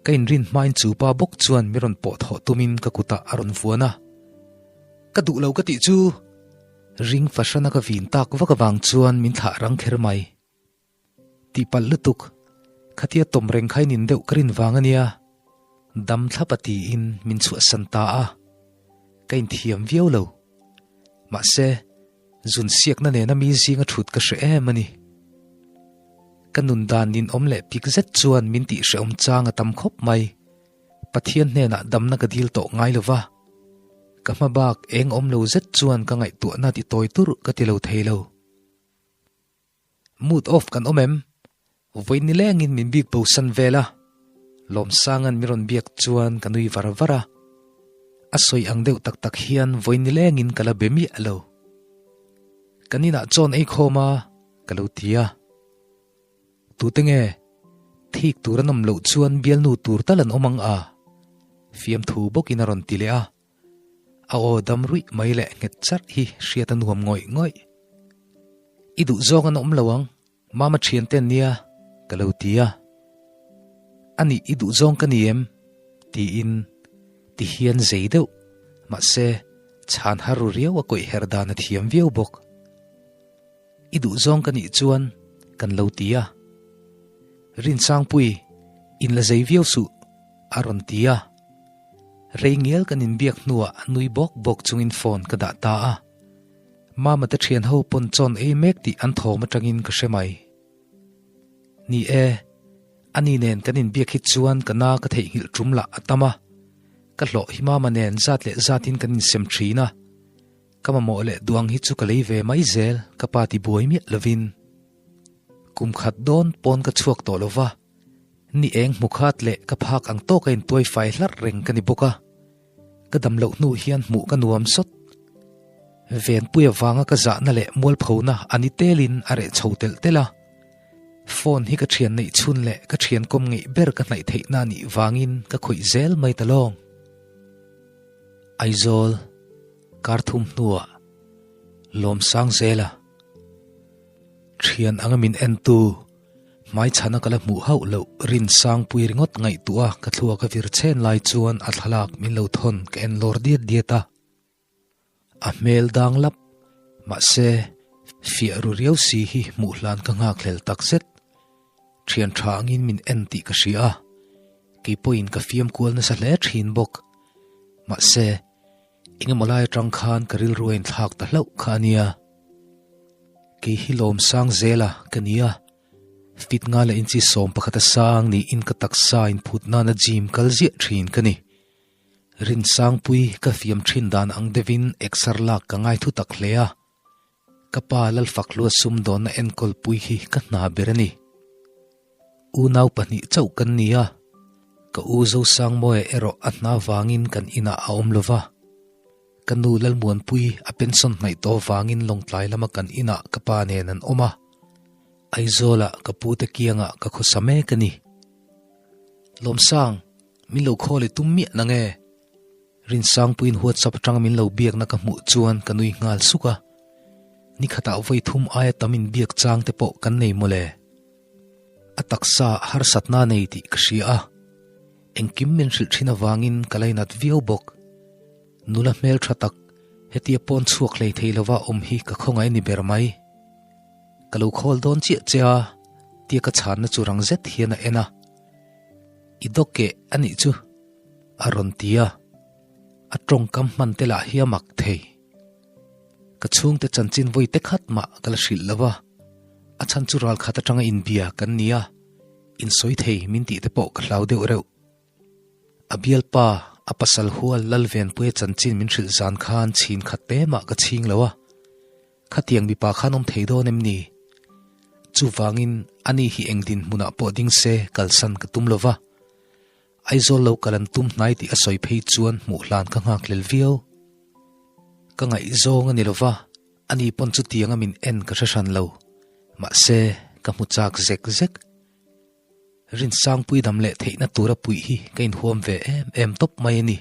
Ka inrin hmain chu pa bawk chuan mi rawn pawh thawh tumin ka kutah a rawn vuan a. Ka duh lo ka tih chu! Ring fahrana ka vin tak vak avang chuan min thlah rang kher mai. Tihpalh lutuk, khatia tawm reng kha inin deuh ka rin vang a nia. Dam thlap a tiin min chhuahsan ta a. Ka inthiam viau lo. Mahse, Zun siakna nena mi zinga thut ka hre em a ni. Ka nun dan ninawm leh pik zet chuan min tih hrehawm chang a tam khawp mai. Pathian hnenah damna ka dil tawh ngai lo va. Ka hma bak eng awm lo zet chuan ka ngaihtuahna ti tawi turh ka ti lo thei lo. Mood off kan awm em? Vawi nilengin min bik bosan vel a. Lawmsanga'n mi rawn biak chuan ka nui var var a. A sawi ang deuh tak tak hian vawi nilengin ka la be miah lo. Kan inah chawn ei khawm a, ka lo ti a. Tute nge? Thik tur an awm loh chuan bialnu tur tal an awm ang a? Fiamthu bawkin a rawn ti leh a. A aw dam ruih mai leh nghet charh hi hriat a nuam ngawih ngawih. I duh zawng an awm lo ang, mama thian te an nia, ka lo ti a. Anih i duh zawng ka ni em? tiin ti hian zei deuh, mahse chhan har ru riau a kawih herh dan a thiam viau bawk. I duh zawng ka nih chuan kan lo ti a. Rinsangpui, in la zei viau suh, a rawn ti a. Rei ngial kan inbiak hnuah nui bawk bawk chungin phone ka dah ta a. Mama te thian ho pawn chawn ei mek tih an thawm atangin ka hre mai. Ni e, ani nen kan inbiak hi chuan ka na ka theihnghilh tum lah a tam a. Ka hlawh hi mama nen zat leh zatin kan insem thin a. Ka mamawh leh duang hi chu ka lei ve mai zel ka pa ti buai miah lovin. Kum khat dawn pawn ka chhuak tawh lova. Ni eng hmu khat leh ka phak ang tawk a intuai fai hlarh reng ka ni bawk a, ka dam loh hnu hian hmuh ka nuam sawt. Venpui avanga ka zahna leh mualphona a ni telin a reh chho telh telh a. Phone hi ka thian neih chhun leh ka thian kawm ngeih ber ka hnaih theihna a nih vangin ka khawih zel mai ta lawng. Aizawl, Karthum hnuah Lawmsang zela thian anga min entu Hmaichhana ka la hmuh hauh loh Rinsangpui ringawt ngaihtuah a ka thluak a vir chhen lai chuan a thlalak min lo thawn ka en lawr diat diat a. A hmel dang lap, mahse fiah ru riau si hi hmuh hlan ka nghakhlel tak zet. Thian tha angin min en tih ka hria a, kei pawhin ka fiam kual nasa hle thin bawk. Mahse, engemaw lai atang khan ka rilru a inthlak ta hlauh kha a nia. Kei hi Lawmsang zela ka ni a, fit nga leh inchi 11 a sang niin ka taksa inphut nana gym kal ziah thin ka ni. Rinsangpui ka fiam thin dan ang deuhin exer lak ka ngai thu tak hle a, ka pa Lalfakhlua sumdawnna enkawlpui hi ka hna ber a ni. Unau pahnih chauh kan ni a, ka u Zosangmawia erawh a hna vangin kan inah a awm lova. Ka nu Lalmuanpui a pension hnaih tawh vangin Lawngtlai lama kan inah ka pa nen an awm a, Aizawlah ka pute kiangah ka khawsa mek a ni. Lawmsang, min lo khawl i tum miah na nge? Rinsangpuiin WhatsApp atanga min lo biakna ka hmuh chuan ka nui nghal suk a, nikhatah vawi thum aia tam inbiak chang te pawh kan nei mawle. A taksa harsatna nei tih ka hria a, engkim min hrilh thin avangin ka lainat viau bawk. Nula hmel tha tak, hetia pawn chhuak hlei thei lova awm hi ka khawngaih ni ber mai. Ka lo khawl dawn chiah che a, tia ka chhanna chu rang zet hian a en a. I dawkeh a nih chu, a rawn ti a. A tawngkam hman te lah hi a mak thei. Ka chhungte chanchin vawi te khat mah ka la hrilh lo a, a chhan chu ral khat atanga inbia kan ni a, insawi thei min tih te pawh ka hlau deuh reuh. A bialpa, a pasal hual Lalvenpuia chanchin min hrilh zan khan chhin khat te mah ka chhing lo a, khatiang mipa khan awm thei dawn em ni? Chuvangin ani hi eng dinhmunah pawh ding se kalsan ka tum lo va, Aizawl lo kal an tum hnai tih a sawi phei chuan hmuh hlan ka nghak hlel viau. Ka ngaihzawng a ni lo va, ani pawn chutianga min en ka hre hran lo. Mahse, ka hmu chak zek zek. Rinsangpui dam leh theihna tura puih hi ka inhuam ve em em tawp mai a ni.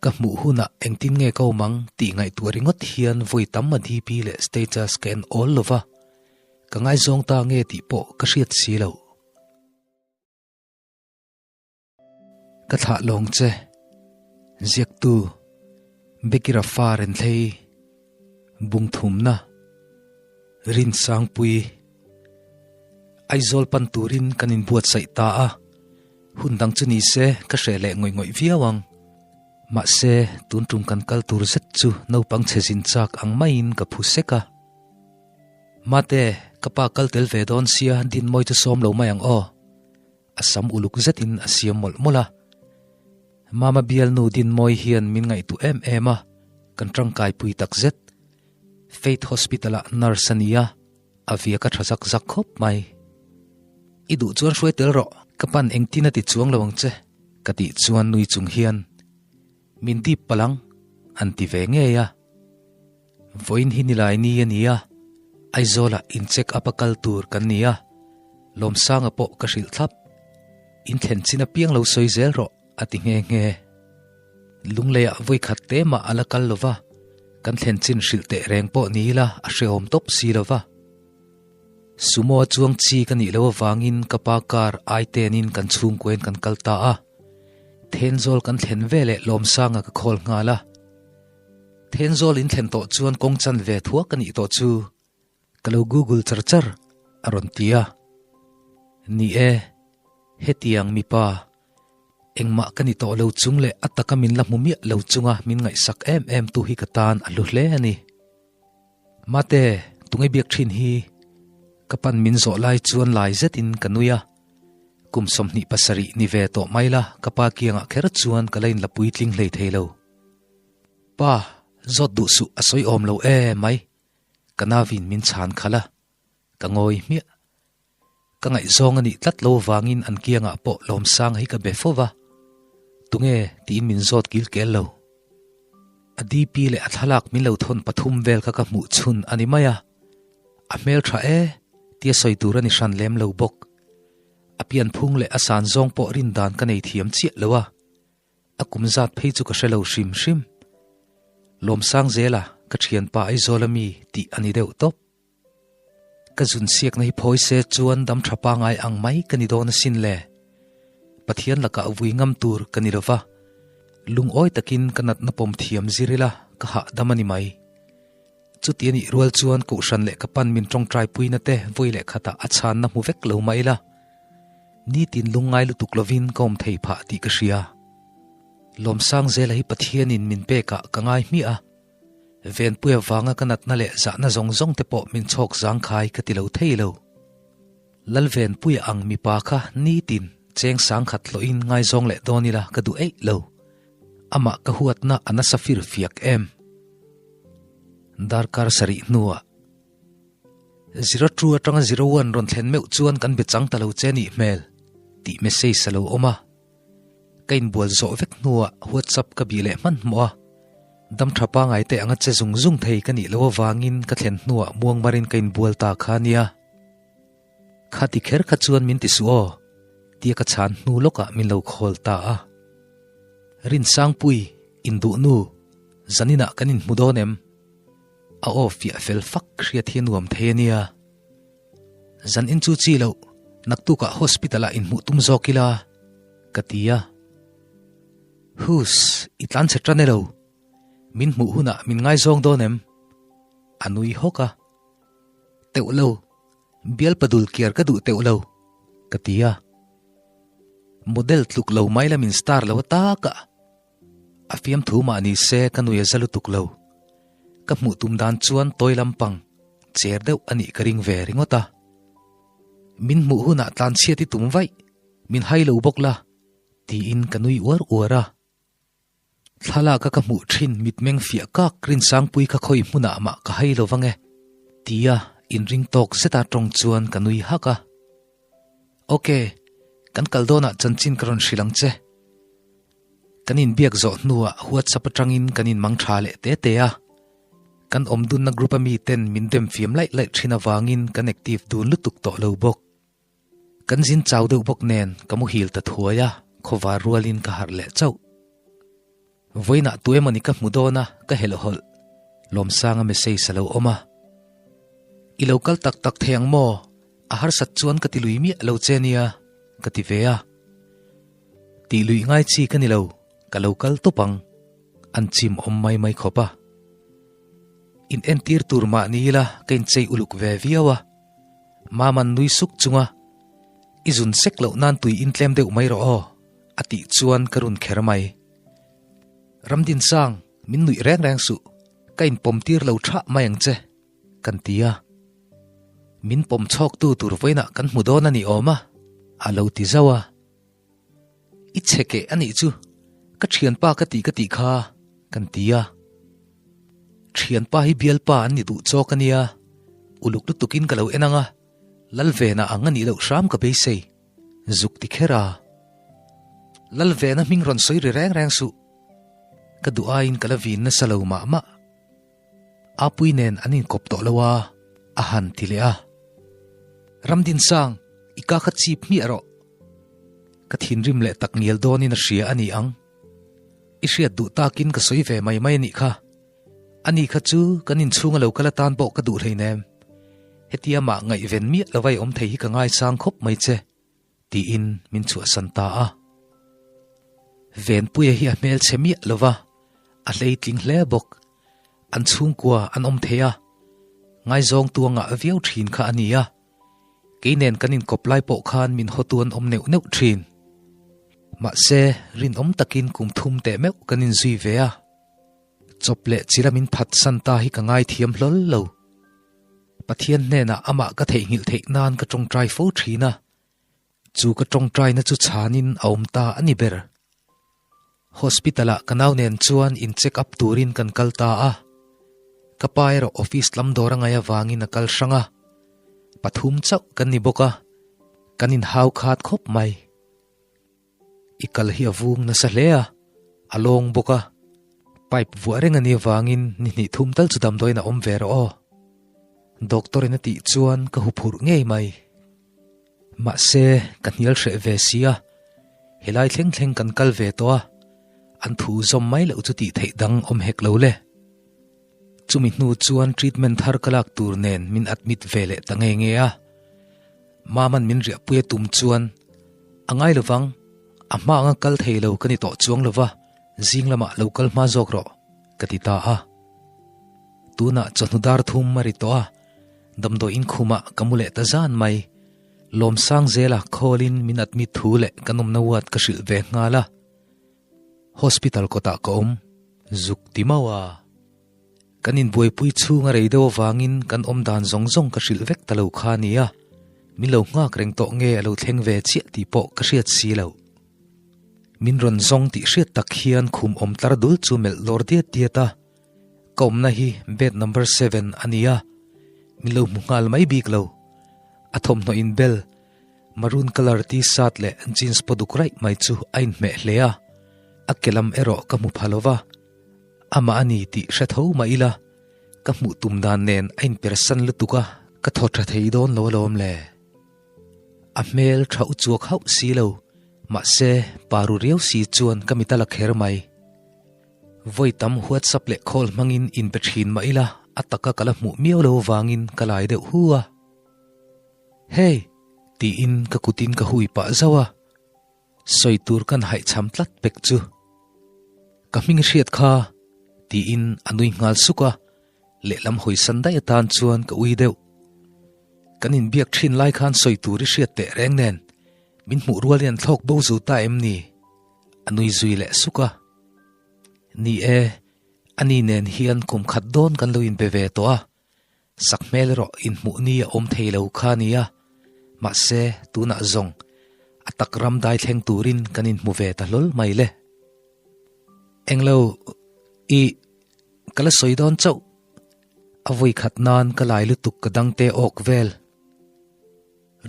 Ka hmuh hunah engtin nge ka awm ang tih ngaihtuah ringawt hian vawi tam a DP leh status ka en awl lo va, ka ngaizawng ta nge tih pawh ka hriat si lo. Ka thlah lawng che, ziaktu Becky Rafa Renthlei, Bungthumna, Rinsangpui, Aizawl pan turin kan inbuatsaih ta a, hun dang chu ni se ka hreh leh ngawih ngawih viau ang. Mahse, tun tum kan kal tur zet chu naupang chhe zin chak ang maiin ka phu sek a. Mate, ka pa kal tel ve dawn sia Dinmawi chu sawm lo mai ang aw. A sam uluk zetin a siam mawlh mawlh a. Mama bialnu Dinmawi hian min ngaihtuah em em a, kan tangkaipui tak zet. Faith Hospital-ah nurse a ni a, a viak a tha zak zak khawp mai. I duh chuan hruai tel rawh, ka pan engtin a ti chuang lo ang che, ka tih chuan nui chung hian min dip palh ang, an ti ve ngei a. Vawiin hi nilai ni a ni a, Aizawlah in check up a kal tur kan ni a, Lawmsanga pawh ka hrilh thlap. In thlen chin apiang lo sawi zel rawh a ti nghe nghe. Lungleiah vawi khat te mah a la kal lo va, kan thlen chin hrilh teh reng pawh ni ila a hrehawm tawp si lo va. Sumo a chuang chi ka nih loh avangin ka pa car ai tenin kan chhungkuain kan kal ta a. Thenzawl kan thlen veleh Lawmsanga ka call nghal a. Thenzawl in thlen tawh chuan kawng chan ve thuak a nih tawh chu ka lo google char char a rawn ti a. Ni e, hetiang mipa engmah ka ni tawh lo chung leh a taka min la hmu miah lo chunga min ngaihsak em em tu hi ka tan a hlu hle a ni. Mate, tunge biak thin hi? Ka pan min zawh lai chuan lai zetin ka nui a. Kum 27 ni ve tawh mai la ka pa kiangah kher chuan ka la inla puitling hlei thei lo. Pa, zawt duh suh a sawi awm lo e mai. Ka navin min chhan khalh a, ka ngawi hmiah. Ka ngaihzawng a nih tlat lo vangin an kiangah pawh Lawmsanga hi ka be fo va, tunge tiin min zawt kil kel lo. A DP leh a thlalak min lo thawn pathum vel kha ka hmuh chhun a ni mai a, a hmeltha e tia sawi tur a ni hran lem lo bawk. A pianphung leh a san zawng pawh rindan ka nei thiam chiah lo a. A kum zat phei chu ka hre lo hrim hrim. Lawmsang zela ka thianpa Aizawl ami tih a ni deuh tawp. Ka zun siakna hi phawi se chuan dam tha pangai ang mai ka ni dawn asin le. Pathian lakah vui ngam tur ka ni lova, lungawi takin ka natna pawm thiam zir ila ka hahdam a ni mai. Chuti a nih rual chuan Kohhran leh ka pan min tawngtai puina te vawi leh khatah a chhanna hmu vek lo mah ila, nitin lungngai lutuk lovin ka awm thei phah tih ka hria. Lawmsang zela hi Pathianin min pekah ka ngai hmiah a, Venpuia vanga ka natna leh zahna zawng zawng te pawh min chhawk zangkhai ka ti lo thei lo. Lalvenpuia ang mipa kha nitin cheng sangkhat hlawhin ngaizawng leh dawn ila ka duh eih lo. Amah ka huatna a nasa fir fiak em? Darkar sarih hnuah 02 atanga 01 rawn thlen meuh chuan kan be chang ta lo che nih hmel tih message a lo awm a. Ka inbual zawh vek hnuah WhatsApp ka bih leh hmanhmawh a. Dam tha pangai te anga che zung zung thei ka nih loh avangin ka thlen hnuah muangmarin ka inbual ta kha nia. Kha ti kher kha chuan min ti suh aw, tia ka chhan hnu lawkah min lo khawl ta a. Rinsangpui, induh nu, zaninah kan inhmu dawn em? A aw fiah fel fak hriat hi a nuam thei a nia. Zan in chu chi loh, naktukah hospital-ah inhmuh tum zawk ila, ka ti a. Hus, i tlan chhe tan e lo. Min hmuh hunah min ngaizawng dawn em? A nui hawk a. Teuh lo, bial padul kiar ka duh teuh lo, ka ti a. Model tluk lo mai la min star lo a tak a. A fiamthu mah ni se ka nui a za lutuk lo. Ka hmuh tum dan chuan tawi lampang cher deuh a nih ka ring ve ringawt a. Min hmuh hunah tlanchhiat i tum vaih, min hai lo bawk la, tiin ka nui uar uar a. Thlalak a ka hmuh thin mitmeng fiah kak Rinsangpui kha khawi hmunah mah ka hai lo vang e, tia inring tawk zeta tawng chuan ka nui hak a. Ok, kan kal dawnah chanchin ka rawn hrilh ang che. Kan inbiak zawh hnuah WhatsApp atangin kan inmang tha leh te te a. Kan awmdunna group a miten min dem fiam laih laih thin avangin kan active dun lutuk tawh lo bawk. Kan zin chau deuh bawk nen ka muhil ta thuai a, khawvar rualin ka harh leh chauh. Vawiinah tu emawni ka hmu dawn a, ka helh hawlh. Lawmsanga message a lo awm a. I lo kal tak tak thei ang maw? A harsat chuan ka ti lui miah lo che nia, ka ti ve a. Tih luih ngai chi ka ni lo, ka lo kal tawp ang. An chim awm mai mai khawp a. In entir tur mah ni ila ka inchei uluk ve viau a. Maman nui suk chunga, I zun sek loh nan tui intlem deuh mai rawh aw, a tih chuan ka run kher mai. Ramdinsang, min nuih reng reng suh, ka inpawm tir lo thah mai ang che, kan ti a. Min pawm chhawktu tur vawiinah kan hmu dawn a ni awm a, a lo ti zauh a. I chhe keh a nih chu, ka thianpa ka tih ka tih kha, kan ti a. Thianpa hi bialpa an ni duh chawk a nia, uluk lutukin ka lo en ang a, Lalvena ang a nih loh hram ka beisei, zuk ti kher a. Lalvena hming rawn sawi ri reng reng suh, ka duh aiin ka la vin nasa lo mah mah. Apui nen an inkawp tawh lo a, a han ti leh a. Ramdinsang, i ka kha chip hmiah rawh. Ka thinrim leh tak ngial dawnin a hria a ni ang. I hriat duh takin ka sawi ve mai mai a nih kha. Ani kha chu kan inchhunga lo kal atan pawh ka duh hleinem. Hetia mah ngaihven miah lova i awm thei hi ka ngaisang khawp mai che. Tiin min chhuahsan ta a. Venpuia hi a hmelchhe miah lo va, a hleitling hle bawk. An chhungkua an awm thei a, ngaizawng tuangah viau thin kha a ni a. Kei nen kan inkawp lai pawh khan min hawtu an awm neuh neuh thin. Mahse, rinawm takin kum thum teh meuh kan inzui ve a. Chawp leh chila min phatsan ta hi ka ngaithiam hlawl lo. Pathian hnenah amah ka theihnghilh theih nan ka tawngtai fo thin a, chu ka tawngtaina chu chhanin a awm ta a ni ber. Hospital-ah ka nau nen chuan in check up turin kan kal ta a, ka pa erawh office lam dawr a ngaih avangin a kal hrang a, pathum chauh kan ni bawk a, kan inhau khat khawp mai. I kal hi a vung nasa hle a, a lawng bawk a. Pipe vuah reng a nih avangin ni hnih thum tal chu damdawiin a awm ve rawh aw. Doctor in a tih chuan ka huphurh ngei mai. Mahse, ka hnial hreh ve si a, helai thleng thleng kan kal ve tawh a, an thu zawm mai loh chu tih theih dang awm hek lo le. Chumi hnu chuan treatment thar ka lak tur nen min admit ve leh ta nge nge a. Maman min riahpui a tum chuan a ngai lovang, a hma anga kal thei lo ka ni tawh chuang lova, zing lamah lo kal hma zawk rawh, ka ti ta a. Tunah chawhnu dar thum a ri tawh a, damdawi inkhumah ka mu leh ta zan mai. Lawmsang zela call-in min admit thu leh ka nawmna ward ka hrilh ve nghal a. Hospital kawtah ka awm, zuk ti mau a. Kan inbuaipui chhung a rei deuh avangin kan awm dan zawng zawng ka hrilh vek ta lo kha a nia, min lo nghak reng tawh nge a lo thleng ve chiah tih pawh ka hriat si lo. Min rawn zawng tih hriat tak hian khum awm tlar dul chu melh lawr diat diat a, ka awmna hi bed number seven a nia, min lo hmu nghal mai bik lo. A thawmhnaw inbel, maroon colour t-shirt leh jeans paw duk raih mai chu a inhmeh hle a, a ke lam erawh ka hmu pha lo va. Amah a ni tih hre tho mah ila, ka hmuh tum dan nen a inpersan lutuk a, ka thaw tha thei dawn lo alawm le. A hmel tha u chuak hauh si lo, mahse pa ru riau si chuan ka mit a la kher mai. Vawi tam WhatsApp leh call hmangin inpe thin mah ila, a taka ka la hmuh miau lo avangin ka lai deuh hu a. Hey! tiin ka kutin ka hui pah zauh a. Sawi tur kan haihchham tlat pek chu. Ka hming hriat kha, tiin a nui nghal suk a, lehlam hawisan daih atan chuan ka ui deuh. Kan inbiak thin lai khan sawi tur i hriat teh reng nen, min hmuh rualin an thlawk bo zo ta em ni? A nui zui leh suk a. Ni e. Ani nen hian kum khat dawn kan lo inbe ve tawh a, sak hmel erawh inhmuh ni a awm thei lo kha a nia. Mahse, tunah zawng a tak ram dai thleng turin kan inhmu ve ta hlawl mai le. Englo, i ka la sawi dawn chauh. A vawi khat nan ka lai lutuk ka dangte awk vel.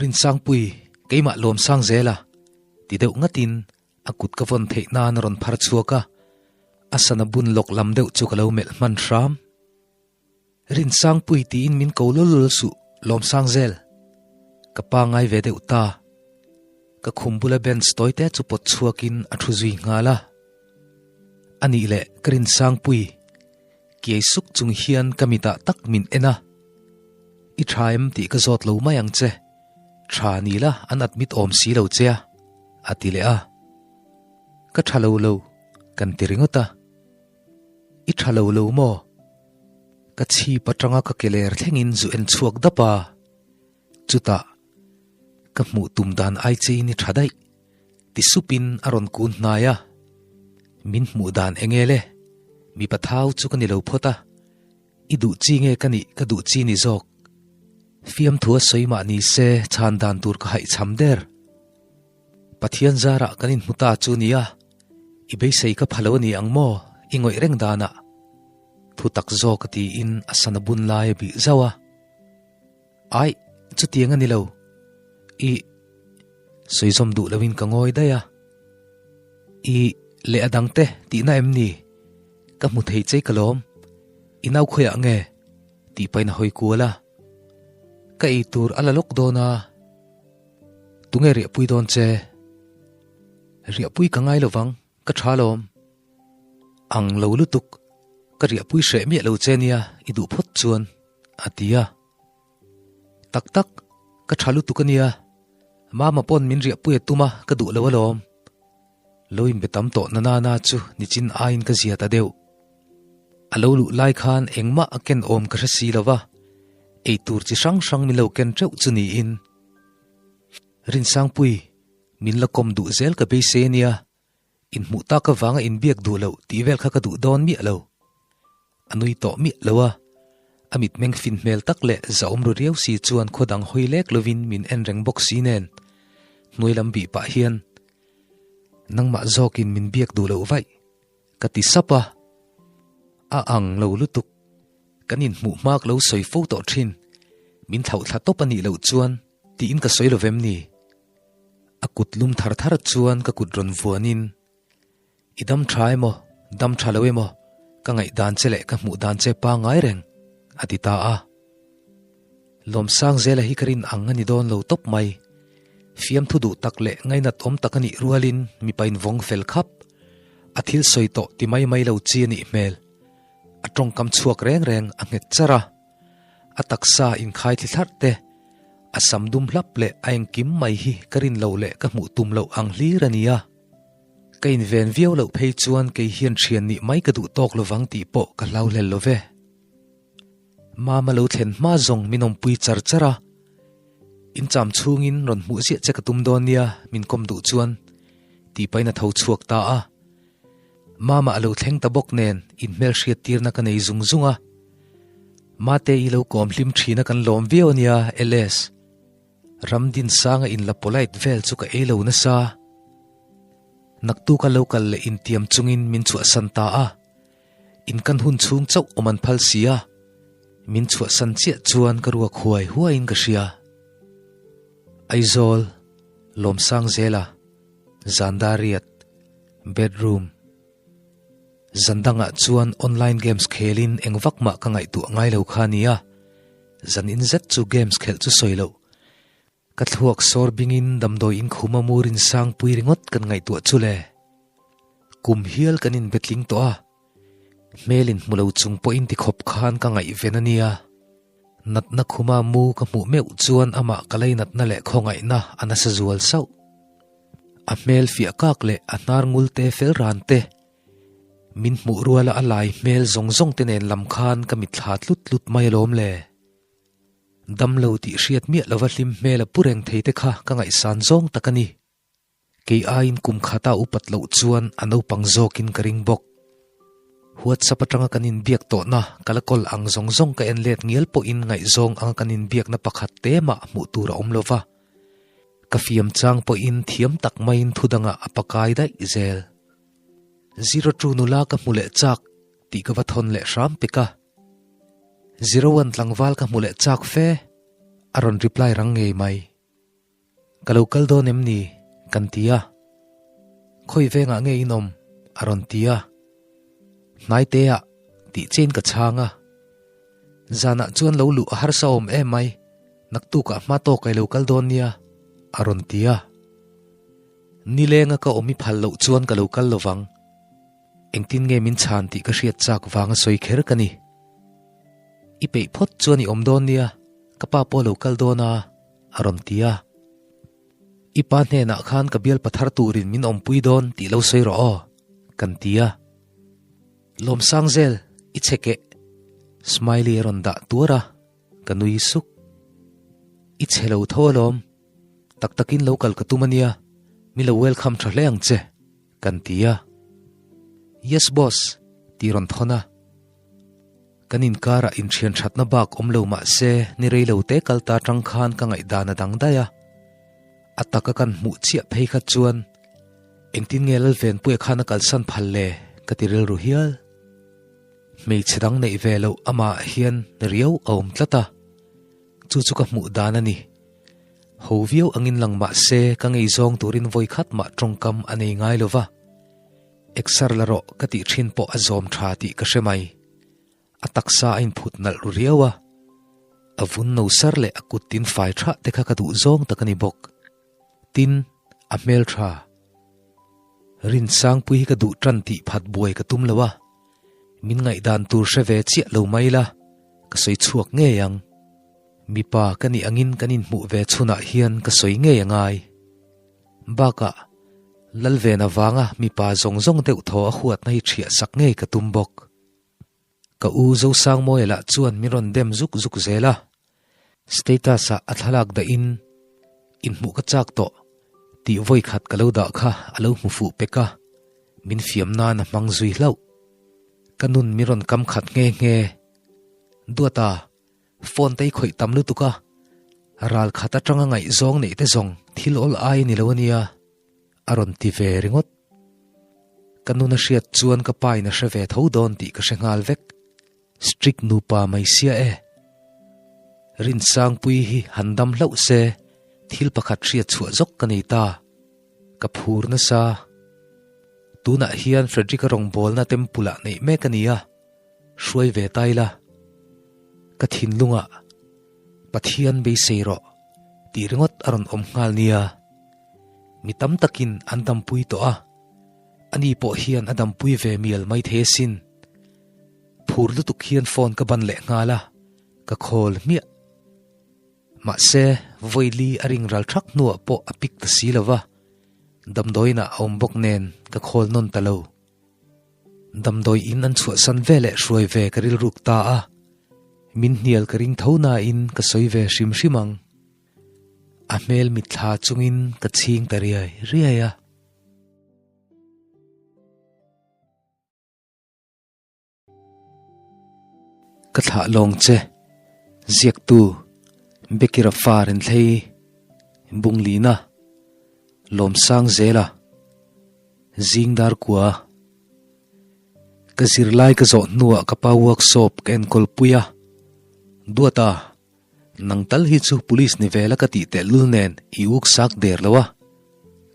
Rinsangpui, keimah lawmsang zel a, ti deuh ngatin a kut ka vawn theih nan a rawn phar chhuak a, a sana bun lawk lam deuh chu ka lo melh hman hram. Rinsangpui tiin min ko lul lul suh, lawmsang zel. Ka pangai ve deuh ta. Ka khum bula bench tawite chu pawt chhuakin a thu zui nghal a. A nih leh ka Rinsangpui, kiai suk chung hian ka mitah tak min en a. I tha em tih ka zawt lo mai ang che. Tha ni la an admit awm si lo che a, a ti leh a. Ka tha lo lo, kan ti ringawt a. I tha lo lo maw? Ka chhip atanga ka ke ler thlengin zu en chhuak dap a. Chutah, ka hmuh tum dan ai chein i tha daih, ti supin a rawn kun hnai a. Min hmuh dan eng e le? Mipa thau chu ka ni lo phawt a. I duh chi nge ka nih ka duh chi ni zawk. Fiamthu a sawi mah ni se chhan dan tur ka haihchham der. Pathian zarah kan inhmu ta chu nia, i beisei ka pha lo a ni ang maw i ngawih reng danah? Thu tak zawk a tiin a sana bun lai a bih zauh a. Aih, chutiang a ni lo. I sawi zawm duh loin ka ngawi daih a. I leh a dangte tihna em ni? Ka hmu thei chei ka lawm. I nau khawiah nge? Tih pahin a hawi kual a. Ka ei tur a la lawk dawn a. Tunge riahpui dawn che? Riahpui ka ngai lovang, ka tha lawm. Ang lo lutuk, ka riahpui hreh miah lo che nia i duh phawt chuan, a ti a. Tak tak, ka tha lutuk a nia. Mama pawn min riahpui a tum a, ka duh lo alawm. Lo inbe tam tawh na nana chu nichin aiin ka zia ta deuh. A lo luh lai khan engmah a ken awm ka hre si lo va, eitur chi hrang hrang min lo ken teuh chu niin. Rinsangpui, min la kawm duh zel ka beisei a nia, inhmuh tak avanga inbiak duh loh tih vel kha ka duh dawn miah lo. A nui tawh miah lo a, a mitmeng fin hmel tak leh zahawm ru riau si chuan khaw dang hawi lek lovin min en reng bawk si nen, hnuai lam bih pah hian, Nangmah zawkin min biak duh loh vaih, ka ti sap a. A ang lo lutuk, kan inhmuh hmak lo sawi fo tawh thin, min thlauhthla tawp a nih loh chuan tiin ka sawi lo vem ni? A kut lum thar thar chuan ka kut rawn vuanin, I dam tha emaw, dam tha lo emaw, ka ngaihdan che leh ka hmuh dan che pangngai reng, a ti ta a. Lawmsangzela hi ka rin ang a ni dawn lo tawp mai. Fiamthu duh tak leh ngainat awm tak a nih rualin mipa invawng fel khap. A thil sawi tawh ti mai mai lo chi a nih hmel. A tawngkam chhuak reng reng a nghet char a. A taksa inkhai thli thlarh te, a sam dum hlap leh a engkim mai hi ka rin lo leh ka hmuh tum loh ang hlir a ni a. Ka inven viau loh phei chuan kei hian thian nih mai ka duh tawk lovang tih pawh ka hlau hlel lo ve. Mama lo thlen hma zawng min awmpui char char a, in cham chhungin rawn hmuh ziah che ka tum dawn nia min kawm duh chuan tih pahin a tho chhuak ta a. Mama a lo thleng ta bawk nen inhmelhriat tirna ka nei zung zung a. Mate i lo kawm hlim thin a kan lawm viau ania LS. Ramdinsanga in la polite vel chu ka ei lo nasa. Naktuka lo kal leh intiam chungin min chhuahsan ta a. In kan hun chhung chauh awm an phal si a, min chhuahsan chiah chuan ka ruak huai huaiin ka hria. Aizawl, Lawmsangzela, Zandariat, Bedroom. Zan dangah chuan online games khelin eng vak mah ka ngaihtuah ngai lo kha nia. Zan in zet chu games khelh chu sawi loh. Ka thluak sawr bingin damdawi in khuma murin sangpui ringawt kan ngaihtuah chu le. Kum hial kan inbetling tawh a, hmel in hmu lo chung pawhin tikhawp khan ka ngaihven a nia. Natna khuma mu ka hmuh meuh chuan amah ka leinatna leh khawngaihna a nasa zual sauh. A hmel fiah kak leh a hnar ngul te fel ran te, min hmuh ruala a lai hmel zawng zawng te nen lam khan ka mitthla tlut tlut mai alawm le. Damlo tih hriat miah lova hlim hmel a pu reng thei te kha ka ngaihsan zawng tak a ni. Kei aiin kum khata upat loh chuan a naupang zawkin ka ring bawk. WhatsApp atanga kan inbiak tawhna ka la kawl ang zawng zawng ka en let ngial pawhin ngaihzawng anga kan inbiakna pakhat te mah hmuh tur a awm lo va. Ka fiam chang pawhin thiam tak maiin thu dangah a pakai daih zel. Zero two nula ka hmu leh chak tih ka va thawn leh hram pek a. Zero one tlangval ka hmu leh chak fe a rawn reply rang ngei mai. Ka lo kal dawn em ni? kan ti a. Khawi vengah nge in awm? a rawn ti a. Hnaite ah tih chein ka chhang a. Zanah chuan lo luh a harsa awm em mai, naktukah hma tawk ai lo kal dawn nia, a rawn ti a. Nilenga ka awm i phal loh chuan ka lo kal lovang. Engtin nge min chhan tih ka hriat chak vanga sawi kher ka ni. I peih phawt chuan i awm dawn nia, ka pa pawh a lo kal dawn a. A rawn ti a. I pa hnenah khan ka bialpa thar turin min awmpui dawn tih lo sawi rawh aw, kan ti a. Lawmsang zel, i che keh. Smiley a rawn dah tuar a, ka nui suk. I che lo tho alawm, tak takin lo kal ka tum a nia, mi lo welcome tha hle ang che, kan ti a. Yes boss, tih rawn thawn a. Kan inkarah inthian thatna bak awm lo mah se ni rei lo te kal ta tang khan ka ngaihdan a dang daih a. A taka kan hmuh chiah phei kha chuan engtin nge Lalvenpuia khan a kalsan phal le ka ti rilru hial. Hmeichhe dang neih ve loh amah hian riau a awm tlat a, chu chu ka hmuh dan a ni. Ho viau angin lang mah se ka ngeizawng turin vawikhat mah tawngkam a nei ngai lo va. Exer la rawh ka tih thin pawh a zawm tha tih ka hre mai. A taksa a inphut nalh ru riau a, a vun no sar leh a kut tin fai thah te kha ka duh zawng tak a ni bawk. Tin, a hmel tha. Rinsangpui hi ka duh tan tih phat buai ka tum lo a, min ngaihdan tur hre ve chiah lo mai la, ka sawi chhuak ngei ang. Mipa ka nih angin kan inhmuh ve chhunah hian ka sawi ngei a ngai. Bakah, Lalven avanga mipa zawng zawng deuh thaw a huatna hi ṭhiah sak ngei ka tum bawk. Ka u Zosangmawia lah chuan min rawn dem zuk zuk zel a, status-ah a thlalak dahin inhmuh ka chak tawh tih vawi khat ka lo dah kha a lo hmu fuh pek a, min fiam nan a hmang zui hlauh. Ka nun min rawn kam khat nghe nghe. Duata, Phone te i khawih tam lutuk a, ral khat atanga ngaihzawng neih te zawng thil awl ai ni lo ania, a rawn ti ve ringawt. Ka nun a hriat chuan ka pa in a hre ve tho dawn tih ka hre nghal vek. Strict nupa mai sia e. Rinsangpui hi han dam hlauh se thil pakhat hriat chhuah zawk ka nei ta. Ka phur nasa. Tunah hian Frederick-a rawngbawlna temple ah neih mek a ni a. Hruai ve ta ila, ka thinlungah Pathian beisei rawh tih ringawt a rawn awm nghal nia. Mi tam takin an dampui tawh a, ani pawh hian a dampui ve mial mai thei asin. Phur lutuk hian phone ka ban leh nghal a, ka call hmiah. Mahse, vawi li a ring ral thak hnuah pawh a pick ta si lo va, damdawiinah a awm bawk nen ka call nawn ta lo. Damdawi in an chhuahsan ve leh hruai ve ka rilruk ta a, min hnial ka ring tho nain ka sawi ve hrim hrim ang. A hmel mitthla chungin ka chhing ta riai riai a. Ka thlah lawng che, ziaktu Bekira fa Renthlei Bunglina Lawmsang Zela Zing dar kua Ka zirlai ka zawh hnuah ka pa workshop ka enkawl pui a, Duata, nang tal hi chu police ni vela ka tih tehlul nen i uk sak der lo a,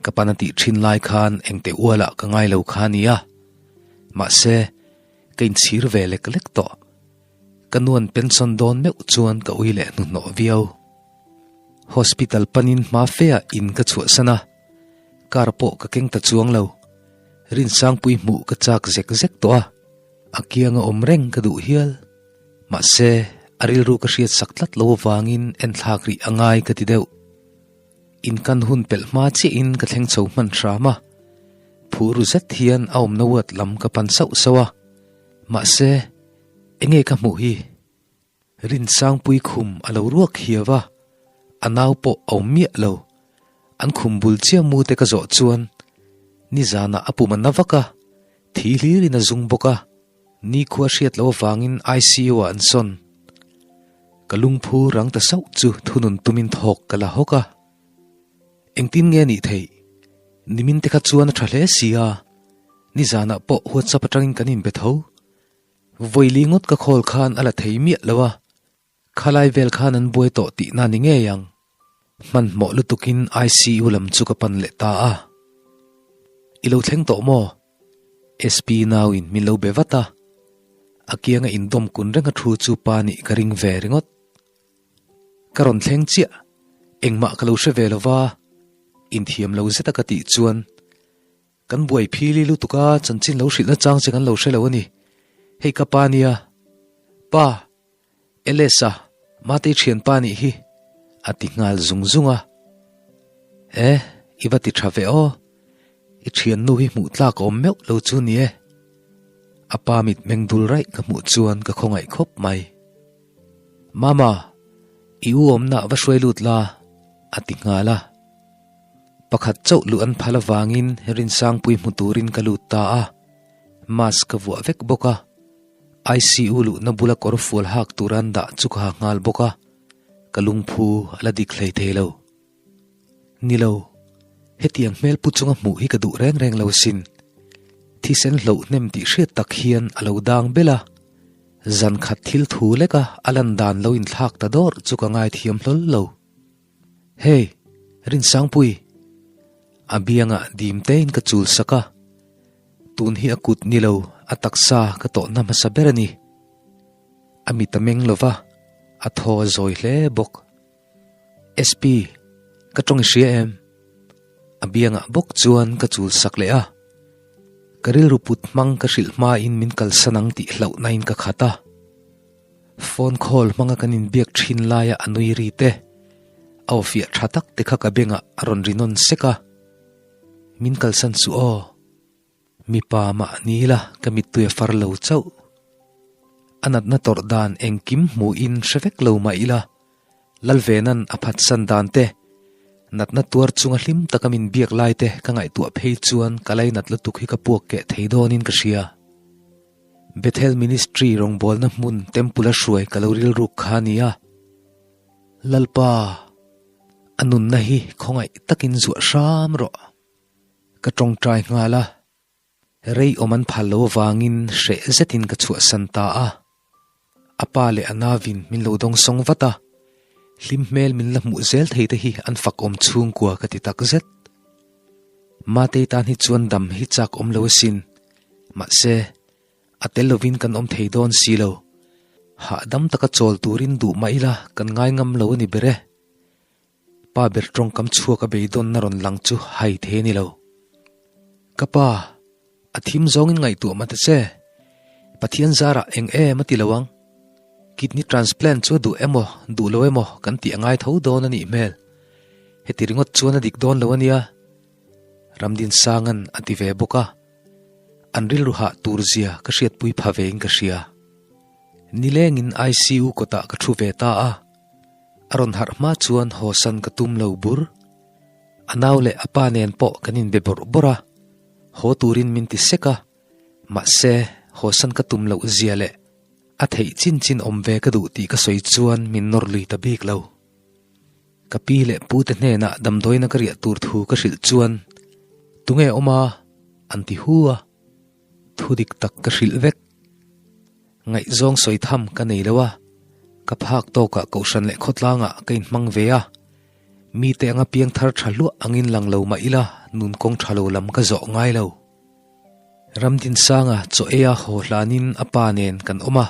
ka pan a tih thin lai khan engte ualah ka ngai lo kha a nia. Mahse, ka inchhir ve lek lek tawh. Ka nuan pension dawn meuh chuan ka ui leh hnuhnawh viau. Hospital panin hma feah in ka chhuahsan a, car pawh ka keng ta chuang lo. Rinsangpui hmuh ka chak zek zek tawh a, a kianga awm reng ka duh hial. Mahse, a rilru ka hriat sak tlat lo avangin enthlak rih a ngai ka ti deuh. In kan hun pelh hma chiahin ka thleng chho hman hram a, phur ru zet hian a awmna uat lam ka pan sauh sauh a. Mahse, enge ka hmuh hi? Rinsangpui khum a lo ruak hiau a, a nau pawh a awm miah lo. An khum bul chiah mu te ka zawh chuan nizanah a pum a na vak a, thi hlirin a zung bawk a. Nikhua hriat loh avangin ICU ah an sawn. Ka lungphu rang ta sauh chu thunun tumin thawk ka la hawk a. Engtin nge nih theih? Nimin te kha chuan a tha hle si a, nizanah pawh WhatsApp atangin kan inbe tho. Vawili ngawt ka call khan a la thei miah lo a, khalai vel khan an buai tawh tihna ni ngei ang. Hmanhmawh lutukin ICU lam chu ka pan leh ta a. I lo thleng tawh maw? SP nauin min lo be vat a, a kianga indawm kun reng a thu chu pa nih ka ring ve ringawt. Ka rawn thleng chiah, engmah ka lo hre ve lo va, inthiam lo zeta ka tih chuan kan buai phili lutuk a, chanchin lo hrilhna chang che kan lo hre lo a ni. Hei ka pa nia, pa, Elesa, Matei thianpa nih hi, a ti nghal zung zung a. E, i va ti tha ve aw, i thiannu hi hmuh tlak a awm meuh lo chu ni e. A pa mit meng dul raih ka hmuh chuan ka khawngaih khawp mai. Mama, i u awmna va hruai lut la, a ti nghal a. Pakhat chauh luh an phal avangin Rinsangpui hmu turin ka lut ta a, mask ka vuah vek bawk a. ICU luhna bula kawr fual hak tur an dah chu ka ha nghal bawk a, ka lungphu a la dik hlei thei lo. Ni lo, hetiang hmel pu chunga hmuh hi ka duh reng reng lo sin. Thisen hloh hnem tih hriat tak hian a lo dang bel a, zan khat thil thu leka a lan dan lo inthlak ta dawrh chu ka ngaithiam hlawl lo. Hey, Rinsangpui! A biangah dim tein ka chul sak a, tun hi a kut ni lo, a taksa ka tawhna hmasa ber a ni. A mit a meng lo va, a thaw a zawi hle bawk. SP, ka tawng i hria em? A biangah bawk chuan ka chul sak leh a. Ka rilru put hmang ka hrilh hmain min kalsan ang tih hlauhnain ka khat a. Phone call hmanga kan inbiak thin laia a nui ri te, a aw fiah tha tak te kha ka bengah a rawn ri nawn sek a. Min kalsan suh aw. Mipa mah ni ila ka mittui a far lo chauh. A natna tawrh dan engkim hmuhin hre vek lo mah ila, Lalvena'n a phatsan dan te, natna tuar chunga hlim taka min biak lai te ka ngaihtuah phei chuan ka lainat lutuk hi ka puak keh thei dawnin ka hria. Bethel Ministry rawngbawlna hmun Temple a hruai ka lo rilruk kha a ni a. Lalpa, a nunna hi khawngaih takin zuah hram rawh. Ka tawngtai nghal a, rei awm an phal lo avangin hreh zetin ka chhuahsan ta a. A pa leh a navin min lo dawng sawng vat a, hlim hmel min la hmuh zel thei te hi an fak awm chhungkua ka ti tak zet. Matei tan hi chuan dam hi chak awm lo asin, mahse, a tel lovin kan awm thei dawn si lo. Hahdam taka chawl turin duh mah ila kan ngai ngam lo a ni ber e. Pa ber tawngkam chhuak a beidawnna rawn lang chu hai thei a ni lo. Ka pa, a thim zawngin ngaihtuah mah ta che. Pathian zarah eng em a ti lo ang. Kidney transplant chu a duh emaw, duh lo emaw kan tih a ngai tho dawn a nih hmel. Heti ringawt chuan a dik dawn lo a nia. Ramdinsanga'n a ti ve bawk a. An rilru hah tur zia ka hriatpui pha vein ka hria. Nilengin ICU kawtah ka thu ve ta a. A rawn harh hma chuan hawsan ka tum lo bur. A nau leh a pa nen pawh kan inbe bawrh bawrh a, haw turin min ti sek a, mahse hawsan ka tum loh zia leh a theih chin chin awm ve ka duh tih ka sawi chuan min nawr lui ta bik lo. Ka pi leh pu te hnenah damdawiina ka riah tur thu ka hrilh chuan tunge awm a? an ti hu a, thu dik tak ka hrilh vek. Ngaihzawng sawi tham ka nei lo a, ka phak tawkah kohhran leh khawtlangah ka inhmang ve a, mite anga piang thar tha hluah angin lang lo mah ila nun kawng tha lo lam ka zawh ngai lo. Ramdinsanga chaw eia haw hlanin a pa nen kan awm a,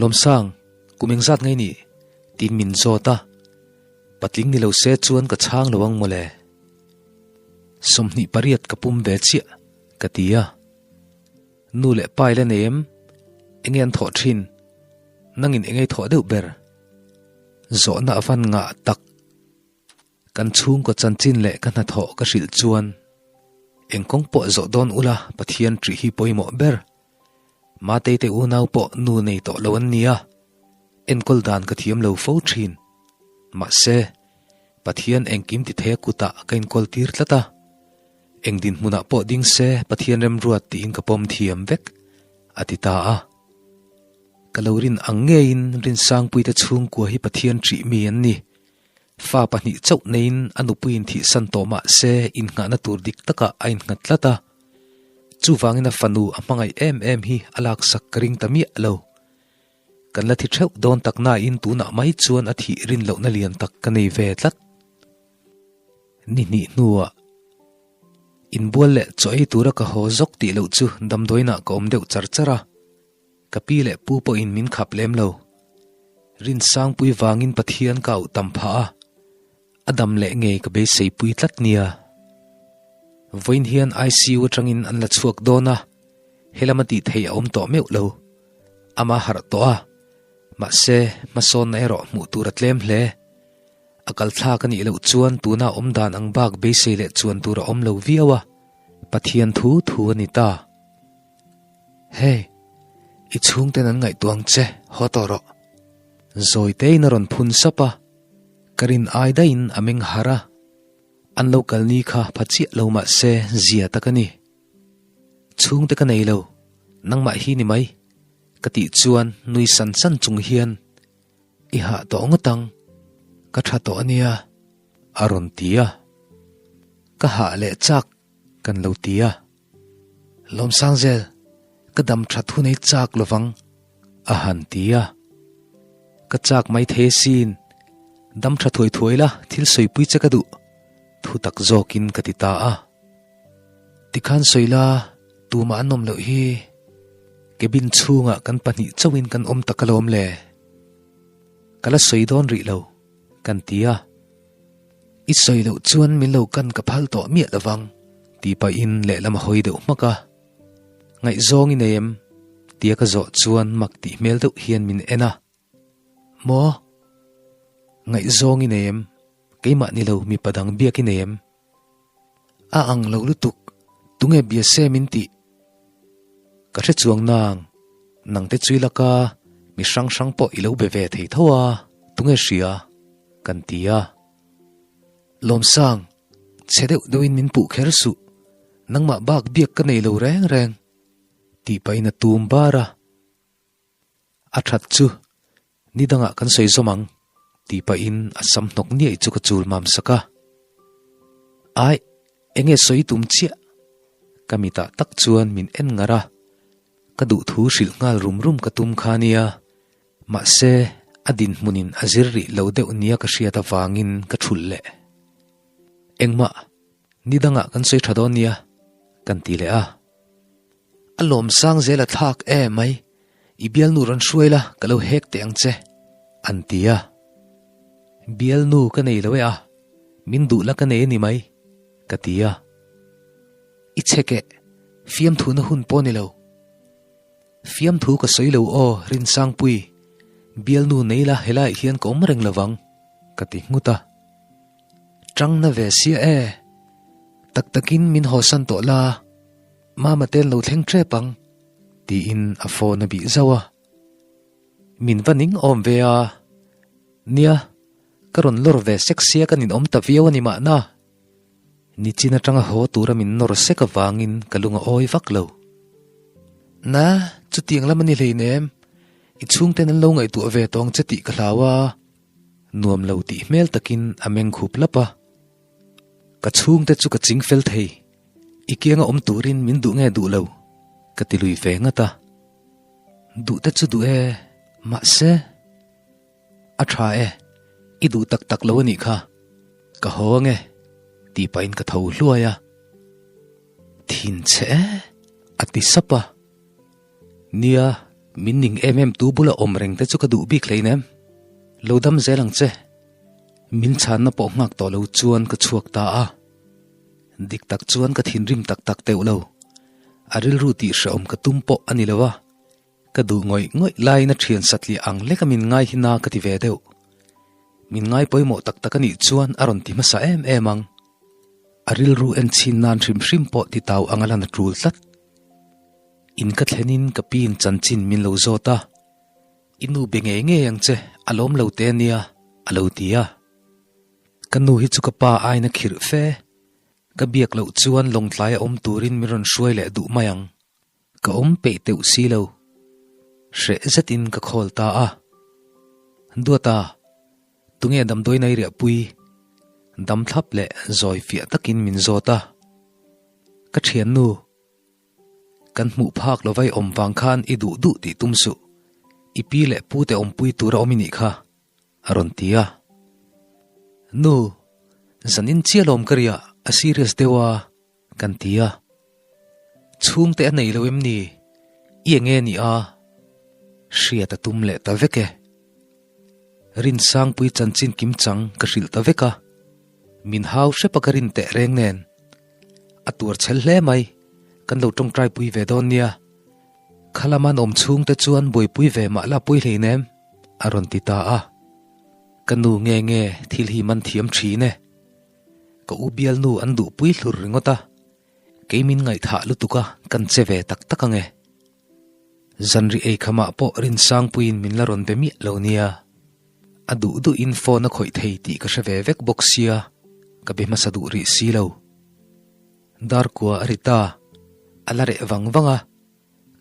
Lawmsang, kum engzat ngai nih? tiin min zawt a, patling ni lo se chuan ka chhang lo ang mawle. 28 ka pum ve chiah, ka ti a. Nu leh pa i la nei em? Enge an thawh thin? Nangin enge i thawh deuh ber? Zawhna a van ngah tak. Kan chhungkaw chanchin leh ka hnathawh ka hrilh chuan eng kawng pawh zawh dawn ula Pathian ṭih hi pawimawh ber. Matei te unau pawh nu nei tawh lo an nia. Enkawl dan ka thiam lo fo thin. Mahse, Pathian engkim ti thei a kutah ka inkawl tir tlat a. Eng dinhmunah pawh ding se Pathian remruat tiin ka pawm thiam vek. a ti ta a. Ka lo rin ang ngeiin Rinsangpuite chhungkua hi Pathian ṭih mi an ni. Fa pahnih chauh neiin a nupuiin thihsan tawh mah se innghahna tur dik takah a innghat tlat a. Chuvangin a fanu a hmangaih em em hi a laksak ka ring ta miah lo. Kan la thi theuh dawn tak nain tunah mai chuan a thih rin lohna lian tak ka nei ve tlat. Ni hnih hnuah inbual leh chaw ei tura ka haw zawk tih loh chu damdawiinah ka awm deuh char char a, ka pi leh pu pawhin min khap lem lo. Rinsangpui vangin Pathian ka auh tam phah a, a dam leh ngei ka beiseipui tlat nia. Vawiin hian ICU atangin an la chhuak dawn a, helama tih theih a awm tawh meuh lo. Ama harh tawh a, mahse hmasawnna erawh hmuh tur a tlem hle. A kal thlak a nih loh chuan tuna awm dan ang bak beisei leh chuan tur a awm lo viau a, Pathian thu thu a ni ta. Hey, i chhungten an ngaihtuah ang che, haw tawh rawh. Zawi tein a rawn phun sap a, ka rin ai daihin a meng harh a. An lo kal ni kha pha chiah lo mah se zia tak a ni. Chhungte ka nei lo, nangmah hi ni mai, ka tih chuan nui san san chung hian I hah tawh ngawt ang, ka tha tawh a nia, a rawn ti a. Ka hah leh chak kan lo ti a. Lawmsangzel, ka dam that hun ei chak lovang, a han ti a. Ka chak mai thei asin, dam tha thuai thuai la, thil sawipui che ka duh, thu tak zawkin ka ti ta a. Tikhan sawi la, tumah an awm loh hi. Cabin chhungah kan pahnih chauhin kan awm tak alawm le. Ka la sawi dawn rih lo, kan ti a. I sawi loh chuan min lo kan ka phal tawh miah lovang, tih pahin lehlam a hawi deuh hmak a. Ngaihzawng i nei em? tia ka zawh chuan mak tih hmel deuh hian min en a. Maw? Ngaihzawng i nei em? Keimah ni lo mipa dang biak i nei em? A ang lo lutuk, tunge bia se min tih? Ka hre chuang nang, nangte chui laka mi hrang hrang pawh i lo be ve thei tho a, tunge hria? Kan ti a. Lawmsang, chhe deuh deuhin min puh kher suh, nangmah bak biak ka nei lo reng reng, tih pahin a tum bar a. A that chu ni dangah kan sawi zawm ang tih pahin a sam hnawk niaih chu ka chul mam sak a. Aih, enge sawi tum chiah? Ka mitah tak chuan min en ngar a, ka duhthu hrilh nghal rum rum ka tum kha nia, mahse a dinhmunin a zir rih lo deuh nia ka hriat avangin ka thulh leh. Engmah, ni dangah kan sawi tha dawn nia, kan ti leh a. A lawm sang zel a thlak e mai, i bialnu rawn hruai la ka lo hek teh ang che, an ti a. Bialnu ka nei lo e a, min duh la ka nei a ni mai, ka ti a. I chhek eh, fiamthu na hun pawh ni lo. Fiamthu ka sawi lo aw Rinsangpui, bialnu nei la helaiah hian ka awm reng lovang, ka ti nghut a. Tang na ve sia e, tak takin min hawsan tawh la. Mama te an lo thleng tep ang, tiin a phone a bih zauh a. Min va ning awm ve a, nia, ka rawn lawr ve sek sia ka ninawm ta viau a ni mahna. Nichin atanga haw tura min nawr sek avangin ka lung a awi vak lo. Na, chutiang lam a ni hleinem, i chhungten an lo ngaihtuah ve tawng che tih ka hlau a, nuam lo tih hmel takin a meng khup lap a. Ka chhungte chu ka ching fel thei. I kianga awm turin min duh nge duh lo? Ka ti lui ve ngat a. Duh te chu duh e, mahse, a tha e, i duh tak tak lo a nih kha, ka haw ange, tih pahin ka tho hluai a. Thin che e, a ti sap a. Nia, min ning em em tu bula awm reng te chu ka duh bik hleinem. Lo dam zel ang che. Min chhanna pawh nghak tawh lo chuan ka chhuak ta a. Dik tak chuan ka thinrim tak tak teuh lo. A rilru tih hrehawm ka tum pawh a ni lo a. Ka duh ngawih ngawih laiin a thian satliah ang lek a min ngai hi na ka ti ve deuh. Min ngai pawimawh tak tak a nih chuan a rawn ti hmasa em em ang. A rilru en chhin nan hrim hrim pawh ti tau ang a lan a tul tlat. In ka thlenin ka piin chanchin min lo zawt a. I nu be ngei ngei ang che, a lawm lo te ania, a lo ti a. Ka nu hi chu ka pa aina khirh fe. Ka biak loh chuan lawngtlai a awm turin min rawn hruai leh duh mai ang. Ka awm peih teuh si lo. Hreh zetin ka call ta a. Duata, tunge damdawi nai riahpui? Dam thlap leh zawi fiah takin min zawt a. Ka thiannu, kan hmuh phak lo vai awm vang khan i duh duh tih tum suh. I pi leh pu te awmpui tura awm i nih kha, a rawn ti a. Nu, zanin chiah lawm ka riah, a serious deuh a. Kan ti a. Chhungte a nei lo em ni? I enge ni a? Hriat a tum leh ta vek e. Rinsangpui chanchin kim chang ka hrilh ta vek a. Min hau hrep a ka rin teh reng nen. A tuar chhel hle mai, kan lo tawngtai pui ve dawn nia. Khalama an awm chhungte chuan buaipui ve mah la pawi hleinem, a rawn ti ta a. Ka nu nge nge thil hi man thiam thin e. Ka u bialnu an duhpui hlur ringawt a, kei min ngaihthah lutuk a kan che ve tak tak ange. Zanri eikhamah pawh Rinsangpuiin min la rawn be miah lo nia. A duh duhin phone a khawih thei tih ka hre ve vek bawk sia, ka be hmasa duh rih si lo. Darkua a ri ta, a la reh vang vang a,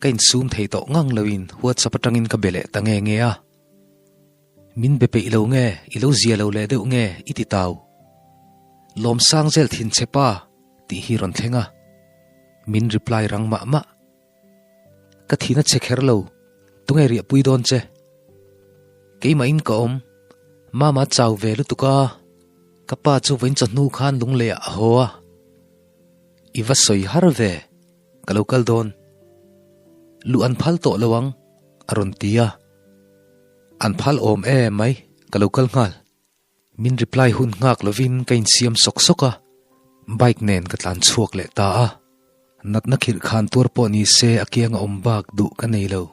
ka insum thei tawh ngang loin WhatsApp atangin ka be leh ta nge nge a. Min be peih lo nge, i lo zia lo leh deuh nge i ti tau. Lawmsang zel thin che pa tih hi rawn thleng a. Min reply rang mah mah. Ka thin a che kher lo, tunge riahpui dawn che? Keimah in ka awm, mama chau ve lutuk a, ka pa chu vawiin chawhnu khan lunglei ah a haw a. I va sawi har ve, ka lo kal dawn. Luh an phal tawh lo ang, a rawn ti a. An phal awm e mai, ka lo kal nghal. Min reply hun nghak lovin ka insiam sawk sawk a, bike nen ka tlan chhuak leh ta a. Natna khirh khan tuar pawh ni se a kiang a awm bak duh ka nei lo.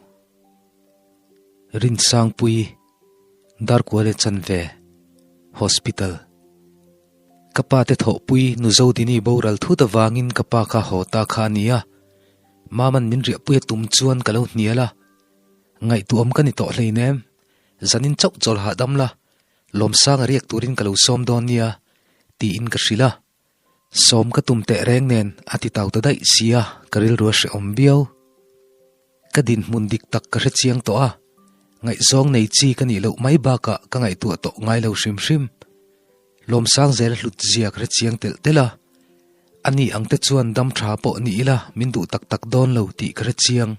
Rinsangpui, Darkuale Chanve, Hospital. Ka pa te thawhpui nu Zodini boral thut avangin ka pa kha haw ta kha a ni a, Maman min riahpui a tum chuan ka lo hnial a, Ngaihtuahawm ka ni tawh hleinem, zanin chauh chawl hahdam la, Lawmsanga riak turin ka lo sawm dawn nia, tiin ka hrilh a. Sawm ka tum teh reng nen a ti tau ta daih sia, ka rilru a hrehawm viau. Ka dinhmun dik tak ka hre chiang tawh a, ngaihzawng nei chi ka nih loh mai bakah ka ngaihtuah tawh ngai lo hrim hrim. Lawmsang zel hlut zia ka hre chiang telh telh a, ani ang te chuan dam tha pawh ni ila min duh tak tak dawn lo tih ka hre chiang.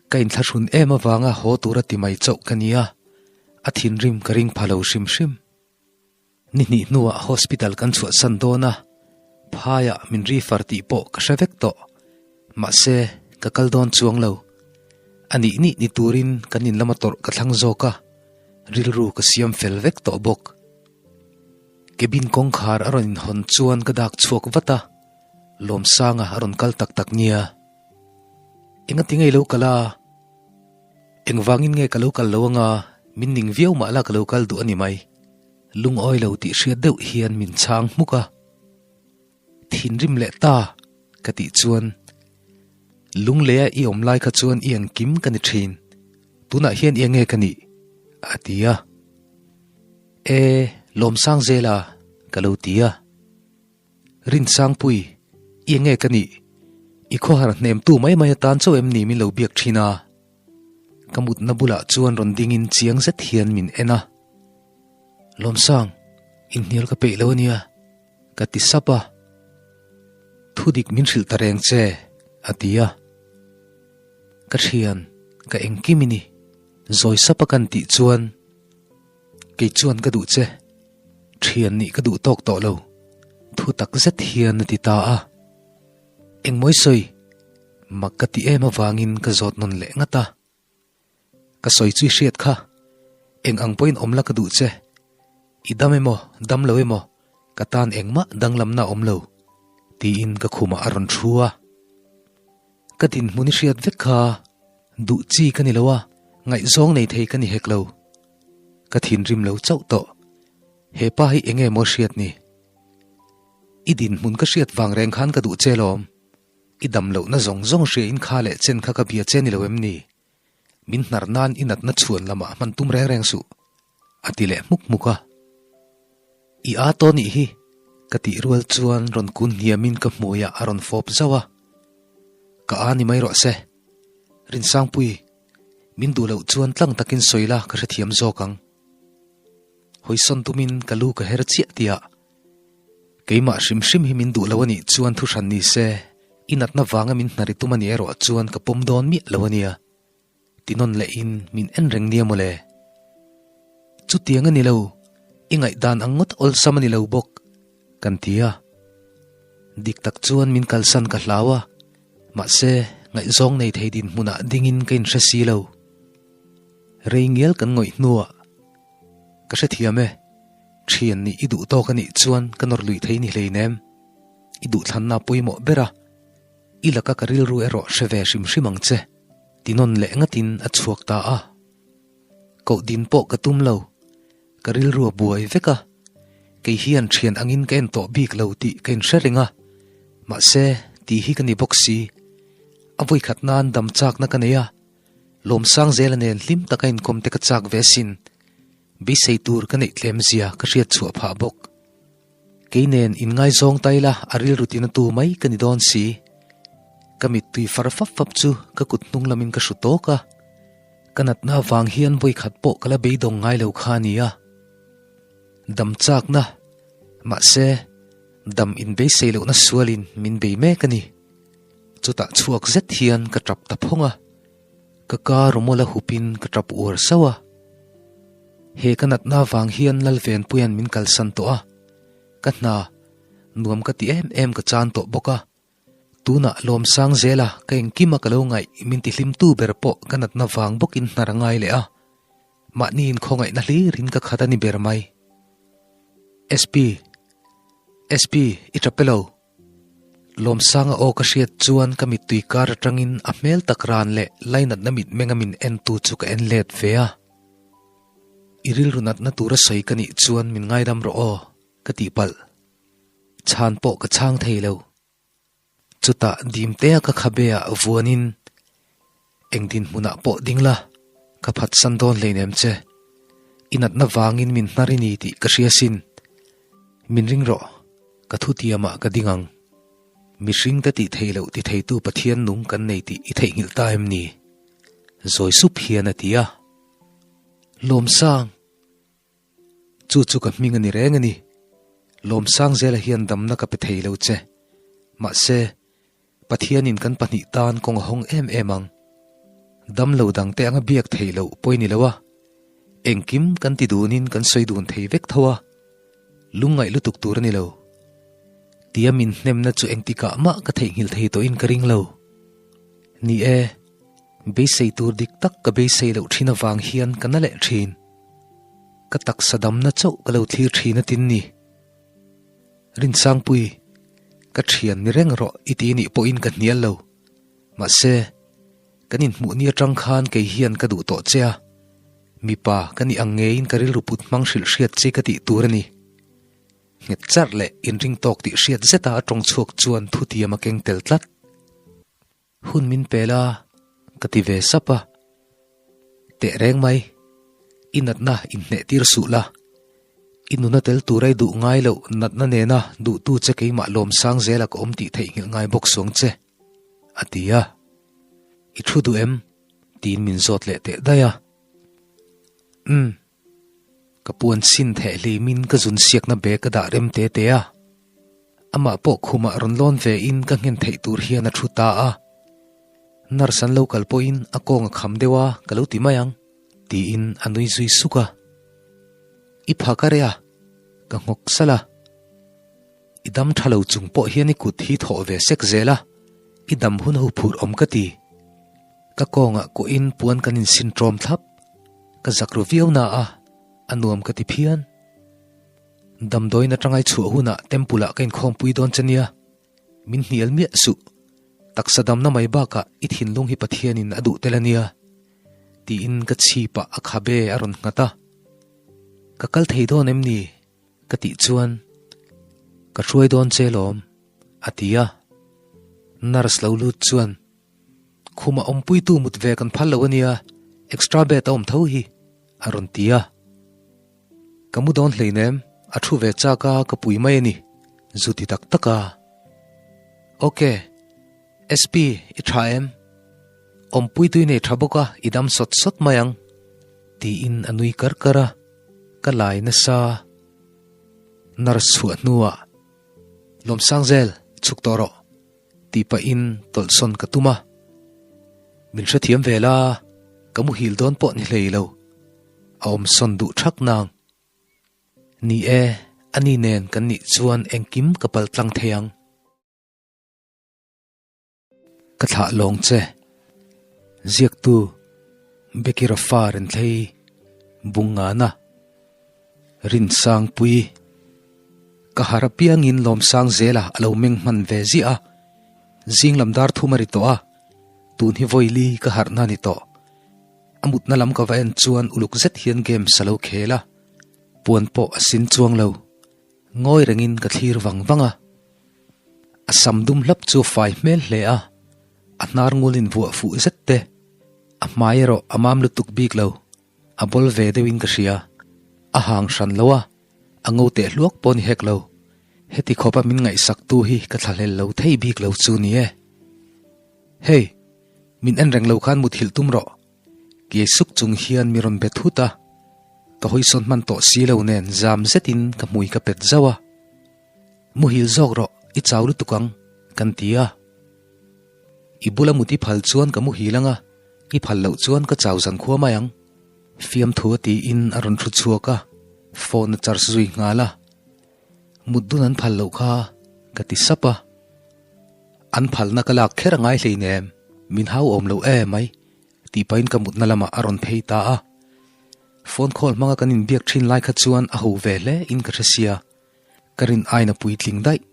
Ka inthlahrun em avanga haw tura ti mai chauh ka nia, a thinrim ka ring pha lo hrim hrim. Ni hnih hnuah hospital kan chhuahsan dawn a, phaiah min refer tih pawh ka hre vek tawh. Mahse, ka kal dawn chuang lo. A nih nih ni turin kan in lama tawrh ka thlang zawk a, rilru ka siam fel vek tawh bawk. Cabin kawngkhar a rawn inhawn chuan ka dak chhuak vat a, Lawmsanga a rawn kal tak tak nia. Engati nge i lo kal a? Engvangin nge ka lo kal lo anga min ning viau mah la ka lo kal duh a ni mai. Lungawi lo tih hriat deuh hian min chhang hmuk a. Thinrim leh ta ka tih chuan Lungleia i awm lai kha chuan i engkim ka ni thin. Tunah hian i enge ka nih? a ti a. E, Lawmsang zela ka lo ti a. Rinsangpui, i enge ka nih? I khawhar hnemtu mai mai atan chauh em ni min lo biak thin a? Ka mutna bulah chuan rawn dingin chiang zet hian min en a. Lawmsang, inhnial ka peih lo ania, ka ti sap a. Thudik min hrilh ta reng che, a ti a. Ka thian, ka engkim i ni, zawi sap a kan tih chuan Kei chuan ka duh che, thian nih ka duh tawk tawh lo, thu tak zet hian a ti ta a. Engmawi sawi, mak ka ti em avangin ka zawt nawn leh ngat a. Ka sawi chu i hriat kha, eng ang pawhin awm la ka duh che, i dam emaw dam lo emaw ka tan engmah danglamna a awm lo, tiin ka khumah a rawn thu a. Ka dinhmun i hriat vek kha duh chi ka ni lo a, ngaihzawng nei thei ka ni hek lo. Ka thinrim lo chauh tawh. He pa hi enge maw hriat ni? I dinhmun ka hriat vang reng khan ka duh che lawm. I dam lohna zawng zawng hria in kha leh chen kha ka bia che ni lo em ni? Min hnar nan i natna chhuan lamah hman tum reng reng suh, a ti leh hmuk hmuk a. I a taw nih hi, ka tih rual chuan rawn kun hniamin ka hmuiah a rawn fawp zauh a. Ka a ni mai rawh se. Rinsangpui, min duh loh chuan tlang takin sawi la ka hrethiam zawk ang. Hawisawn tumin ka lu ka her chiah tihah keimah hrim hrim hi min duh lo a nih chuan thu hran ni se, i natna vanga min hnari tum a nih erawh chuan ka pawm dawn miah lo a nia. Ti nawn lehin min en reng nia mawle. Chutiang a ni lo, i ngaihdan ang ngawt awlsam a ni lo bawk, kan ti a. Dik tak chuan min kalsan ka hlau a, mahse ngaihzawng nei thei dinhmunah dingin ka inhre si lo. Rei ngial kan ngawih hnuah ka hrethiam e, thian nih i duh tawk a nih chuan ka nawr lui thei ni hleinem. I duhthlanna pawimawh ber a, i laka ka rilru erawh hre ve hrim hrim ang che. Ti nawn leh ngatin a chhuak ta a. Koh din pawh ka tum lo, ka rilru a buai vek a, kei hian thian angin ka en tawh bik lo tih ka inhre reng a, mahse tih hi ka ni bawk si. A vawikhat nan dam chakna ka nei a, Lawmsang zela nen hlim taka inkawm te ka chak ve asin, beisei tur ka neih tlem zia ka hriat chhuah phah bawk. Kei nen inngaizawng ta ila a rilru tina tu mai ka ni dawn si. Ka mittui far fap fap chu ka kut hnung lamin ka hru tawk a. Ka natna avang hian vawikhat pawh ka la beidawng ngai lo kha a ni a. Dam chakna, mahse, dam inbeisei lohna sualin min bei mek a ni. Chutah chhuak zet hian ka tap ta phawng a. Ka ka rawmawla hupin ka tap uar sauh a. He ka natna vang hian Lalvenpuia'n min kalsan tawh a, ka hna nuam ka ti em em ka chan tawh bawk a. Tunah Lawmsang zela ka engkima ka lo ngaih min ti hlimtu ber pawh ka natna vang bawkin hnar a ngai leh a, mahni inkhawngaihna hlirin ka khat a ni ber mai. SP, SP, i tap e lo. Lawmsanga aw ka hriat chuan ka mittui kar atangin a hmel tak ran leh lainatna mitmenga min entu chu ka en let ve a. I rilru natna tura sawi ka nih chuan min ngaidam rawh aw, ka tih palh. Chhan pawh ka chhang thei lo. Chutah dimtea ka khabeah vuanin eng dinhmunah pawh ding la, ka phatsan dawn hleinem che. I natna vangin min hnar i ni tih ka hria sin. Min ring rawh, ka thutiamah ka ding ang. Mihring te tih theih loh ti theitu Pathian nung kan nei tih i theihnghilh ta em ni? Zawi sup hian a ti a. Lawmsang! Chu chu ka hming a ni reng a ni. Lawmsang zela hian damna ka pe thei lo che. Mahse, Pathianin kan pahnih tan kawng a hawng em em ang. Dam lo dangte anga biak theih loh pawi ni lo a. Engkim kan ti dunin kan sawi dun thei vek tho a. Lungngaih lutuk tur a ni lo. Tia min hnemna chu engtikah mah ka theihnghilh thei tawhin ka ring lo. Ni e, beisei tur dik tak ka beisei loh thin avang hian ka na leh thin. Ka taksa damna chauh ka lo thlir thin a tin ni. Rinsangpui, ka thian ni reng rawh i ti nih pawhin ka hnial lo. Mahse, kan inhmuh ni atang khan kei hian ka duh tawh che a, mipa ka nih ang ngeiin ka rilru put hmang hrilh hriat che ka tih tur a ni. Nghet charh leh inring tawk tih hriat zeta a tawng chhuak chuan thutiam a keng tel tlat. Hun min pel a, ka ti ve sap a. Teh reng mai, i natna inhneh tir suh la. I nuna tel tura i duh ngai loh natna nena duhtu che keimah lawmsang zela ka awm tih theihnghilh ngai bawk suang che, a ti a. I thu duh em? tiin min zawt leh teh daih a. Umm. Ka puan sin theh hlimin ka zun siakna bag ka dah rem te te a. Amah pawh khumah rawn lawn ve in ka nghen theih tur hian a thu ta a. Nurse an lo kal pawhin a kawng a kham deuh a ka lo ti mai ang tiin a nui zui suk a. I pha ka reh a, ka nghawk salh a. I dam tha lo chung pawh hian i kut hi thawh ve sek zel a, i dam hun ho phur awm ka ti. Ka kawngah kuahin puan kan insin ṭawm thlap. Ka zak ru viau na a, a nuam ka ti phian. Damdawiin aṭangai chhuah hunah temple ah ka inkhawmpui dawn che nia. Min hnial miah suh. Taksa damna mai bakah i thinlung hi Pathianin a duh tel a nia. Tiin ka chhipah a khabe a rawn nghat a. Ka kal thei dawn em ni? Ka tih chuan, Ka hruai dawn che lawm, a ti a. Nurse lo lut chuan, Khumah awmpuitu mut ve kan phal lo a nia, extra bed a awm tho hi, a rawn ti a. Ka mu dawn hleinem, a thu ve chak a, ka pui mai a ni, zu ti tak tak a. Ok, SP, i tha em? Awmpui tui nei tha bawk a, i dam sawt sawt mai ang, tiin a nui kar kar a, ka lai nasa. Nurse chhuah hnuah, Lawmsangzel, chhuk tawh rawh, tih pahin tawlhsawn ka tum a. Min hrethiam ve la, ka muhil dawn pawh ni hlei lo, a awmsawn duh thak nang. Ni e, ani nen kan nih chuan engkim ka paltlang thei ang. Ka thlah lawng che. Ziaktu Becky Rafa Renthlei Bungngana Rinsangpui Ka har apiangin Lawmsang zela a lo meng hman ve ziah a. Zing lam dar thum a ri tawh a, tun hi vawili ka harhna a ni tawh. A mutna lam ka va en chuan uluk zet hian games a lo khel a, puan pawh a sin chuang lo. Ngawi rengin ka thlir vang vang a. A sam dum hlap chu a fai hmel hle a, a hnar ngul in vuah fuh zet te. A hmai erawh a mam lutuk bik lo, a bawl ve deuhin ka hria. A hang hran lo a, a ngo teh hluak pawh ni hek lo. Heti khawpa min ngaihsak tu hi ka thlahlel lo thei bik lo chu ni e. Hey! Min en reng lo khan muthilh tum rawh. Kiai suk chung hian mi rawn be thut a, ka hawisawn hman tawh si lo nen zam zetin ka hmui ka pet zauh a. Muhil zawk rawh, i chau lutuk ang, kan ti a. I bula mut i phal chuan ka muhil ang a, i phal loh chuan ka chau zan khua mai ang. Fiamthu a tiin a rawn thu chhuak a, phone a charge zui nghal a. Mut dun an phal loh kha, ka ti sap a. An phalna ka lak kher a ngai hleinem, min hau awm lo e mai, tih pahin ka mutna lamah a rawn phei ta a. Phone call hmanga kan inbiak thin lai kha chuan a ho ve hle in ka hre sia, ka rin aina puitling daih.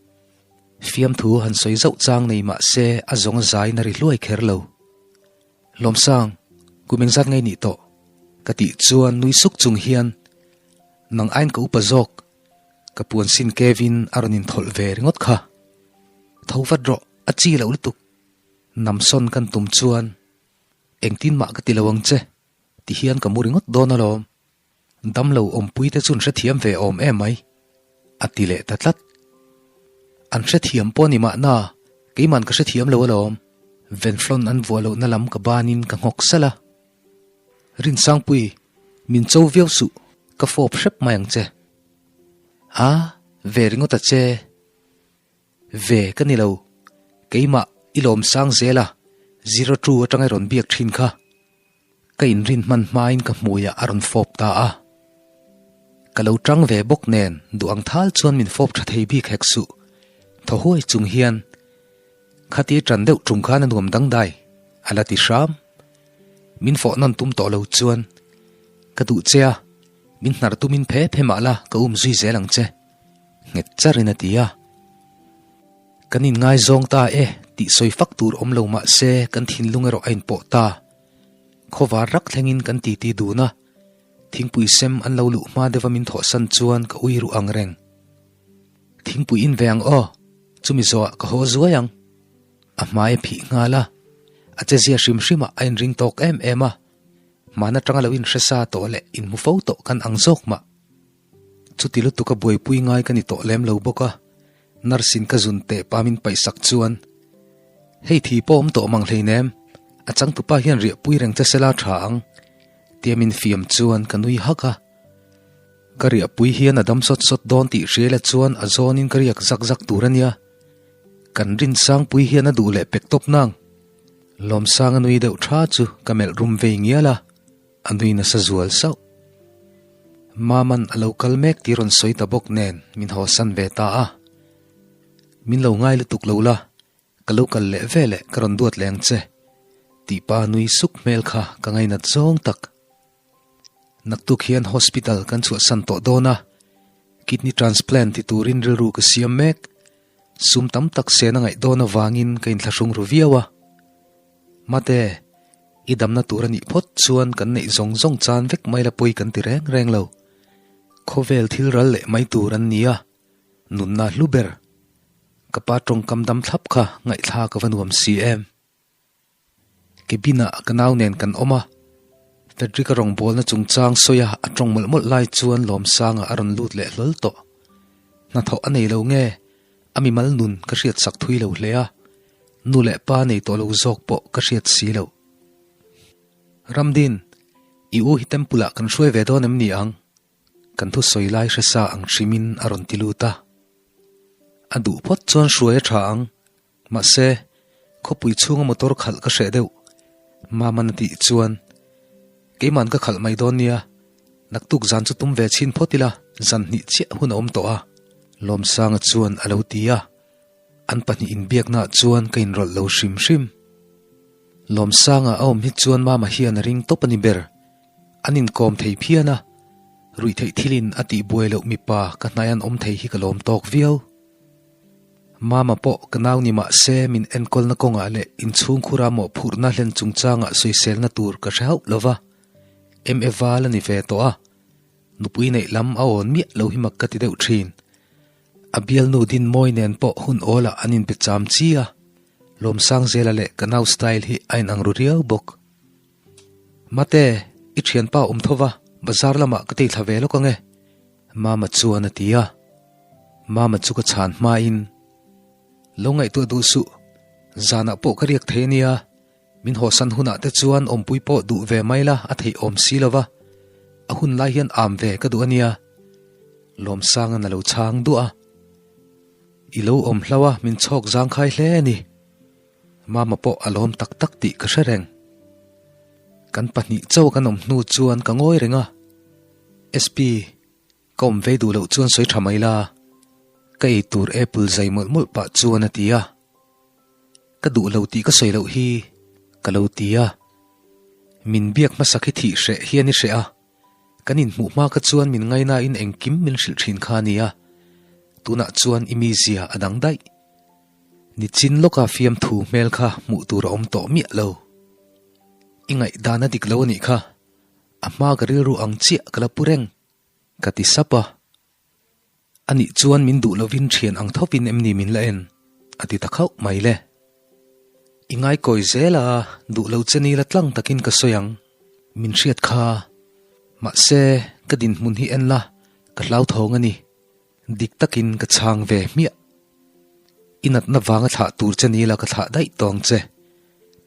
Fiamthu han sawi zauh chang nei mah se a zawng a zai na ri hluai kher lo. Lawmsang, kum engzat ngei nih tawh? Ka tih chuan nui suk chung hian, Nang ain ka upa zawk, Ka puan sin Kevin a rawn inthawlh ve ringawt kha. Tho vat rawh, a chi loh lutuk. Namsawn kan tum chuan engtin mah ka ti lo ang che, ti hian ka mu ringawt dawn alawm. Damlo awmpui te chun hrethiam ve awm em mai, a ti leh ta tlat. An hrethiam pawh ni mahna, keiman ka hrethiam lo alawm. Venflon an vuah lohna lam ka banin ka nghawk salh a. Rinsangpui, min cho viau suh, ka fawp hrep mai ang che. A, ve ringawt a che. Ve ka ni lo, keimah i lawm sang zel a, zero two atanga i rawn biak thin kha. Ka inrin hman hmain ka hmuiah a rawn fawp ta a. Ka lo tang ve bawk nen duh ang thal chuan min fawp tha thei bik hek suh. Thaw huai chung hian Khati tan deuh tum khan a nuam dangdai, a la ti hram. Min fawh nawn tum tawh lo chuan, Ka duh che a, min hnar tumin phe phe mah la ka um zui zel ang che, nghet charin a ti a. Kan inngaizawng ta e tih sawi fak tur awm lo mah se kan thinlung erawh a inpawh ta. Khawvar rak thlengin kan titi dun a, thingpui sem an lo luh hma deuha min thawhsan chuan ka ui ruh ang reng. Thingpui in ve ang aw, chumi zawhah ka haw zuai ang. A hmai a phih nghal a, a chezia hrim hrimah a inring tawk em em a, hman atanga lo inhre sa tawh leh inhmu fo tawh kan ang zawk mah. Chuti lutuk a buaipui ngai ka ni tawh lem lo bawk a, nurse in ka zun teh pa min paihsak chuan, Hei thi pawh awm tawh mang hleinem, a changtupa hian riahpui reng che sela tha ang, tia min fiam chuan ka nui hak a. Ka riahpui hian a dam sawt sawt dawn tih hriaila chuan a zawnin ka riak zak zak tur a nia. Kan Rinsangpui hian a duh leh pek tawp nang. Lawmsang a nui deuh tha chu ka melh rum vei ngial a, a nui nasa zual sauh. Maman a lo kal mek tih rawn sawi ta bawk nen min hawsan ve ta a. Min lo ngai lutuk lo la, ka lo kal leh ve leh ka rawn duat leh ang che tih pa nui suk hmel kha ka ngainat zawng tak. Naktuk hian hospital kan chhuahsan tawh dawn a, kidney transplant ti turin rilru ka siam mek. Sum tam tak sen a ngaih dawn avangin ka inthlahrung ru viau a. Mate, i damna tur a nih phawt chuan kan neih zawng zawng chan vek mai la pawi kan ti reng reng lo. Khawvel thil ral leh mai tur an ni a, nunna hlu ber. Ka pa tawngkam dam thlap kha ngaihthlak a va nuam si em. Cabin ah ka nau nen kan awm a, Frederick a rawngbawlna chungchang sawi a a tawng mawlh mawlh lai chuan Lawmsanga a rawn lut leh hlawl tawh. Hnathawh a nei lo nge, a mimal nun ka hriat sak thui lo hle a, nu leh pa nei tawh lo zawk pawh ka hriat si lo. Ramdin, i u hi temple ah kan hruai ve dawn em ni ang? Kan thu sawi lai hre sa ang hrimin a rawn ti lut a. A duh phawt chuan hruai a tha ang. Mahse, khawpui chhunga motor khalh ka hreh deuh. Maman a tih chuan, Keiman ka khalh mai dawn nia, naktuk zan chu tum ve chhin phawt ila, zan hnih chiah hun a awm tawh a, Lawmsanga chuan a lo ti a. An pahnih inbiaknaah chuan ka inrawlh lo hrim hrim. Lawmsanga a awm hi chuan Mama hian a ring tawp a ni ber. An inkawm thei phian a, ruihtheih thilin a tihbuai loh mipa ka hnai an awm thei hi ka lawm tawk viau. Mama pawh ka nau ni mah se min enkawlna kawngah leh inchhungkhura mawhphurhna hlen chungchangah sawiselna tur ka hre hauh lo va, MA val a ni ve tawh a, nupui neih lam a awn miah lo hi mak ka ti deuh thin. A bialnu Dinmawi nen pawh hun awlah an inpe cham chi a, Lawmsangzela leh ka nau style hi a inang ru riau bawk. Mate, i thianpa awm tho va, bazar lamah ka tei thla ve lawk ange, Mama chuan a ti a. Mama chu ka chhan hmain, Lo ngaihtuah duh suh, zanah pawh ka riak thei ania, min hawsan hunah te chuan awmpui pawh duh ve mai la a theih awm si lo va, a hun lai hian am ve ka duh ania. Lawmsanga'n a lo chhang duah a. I lo awm hlau a, min chhawk zangkhai hle a ni. Mama pawh a lawm tak tak tih ka hre reng. Kan pahnih chauh kan awm hnu chuan ka ngawi reng a. SP, ka awm ve duh loh chuan sawi tha mai la, ka ei tur apple zai mawlh mawlh pah chuan a ti a. Ka duh lo tih ka sawi loh hi ka lo ti a. Min biak hmasak hi thih hreh hian i hreh a. Kan inhmuh hma kha chuan min ngainain engkim min hrilh thin kha a nia. Tunah chuan i mizia a dang daih. Nichin lawka fiamthu hmel kha hmuh tur a awm tawh miah lo. I ngaihdan a dik lo a nih kha, a hma ka rilru ang chiah ka la pu reng, ka ti sap a. Anih chuan min duh lovin thian ang thawpin em ni min la en? a ti ta khauh mai le. I ngaikawi zel a, duh lo che ni la tlang takin ka sawi ang, min hriat kha. Mahse, ka dinhmun hi en la, ka hlauthawng a ni. Dik takin ka chhang ve hmiah. I natna vanga thlah tur che ni la ka thlah daih tawng che.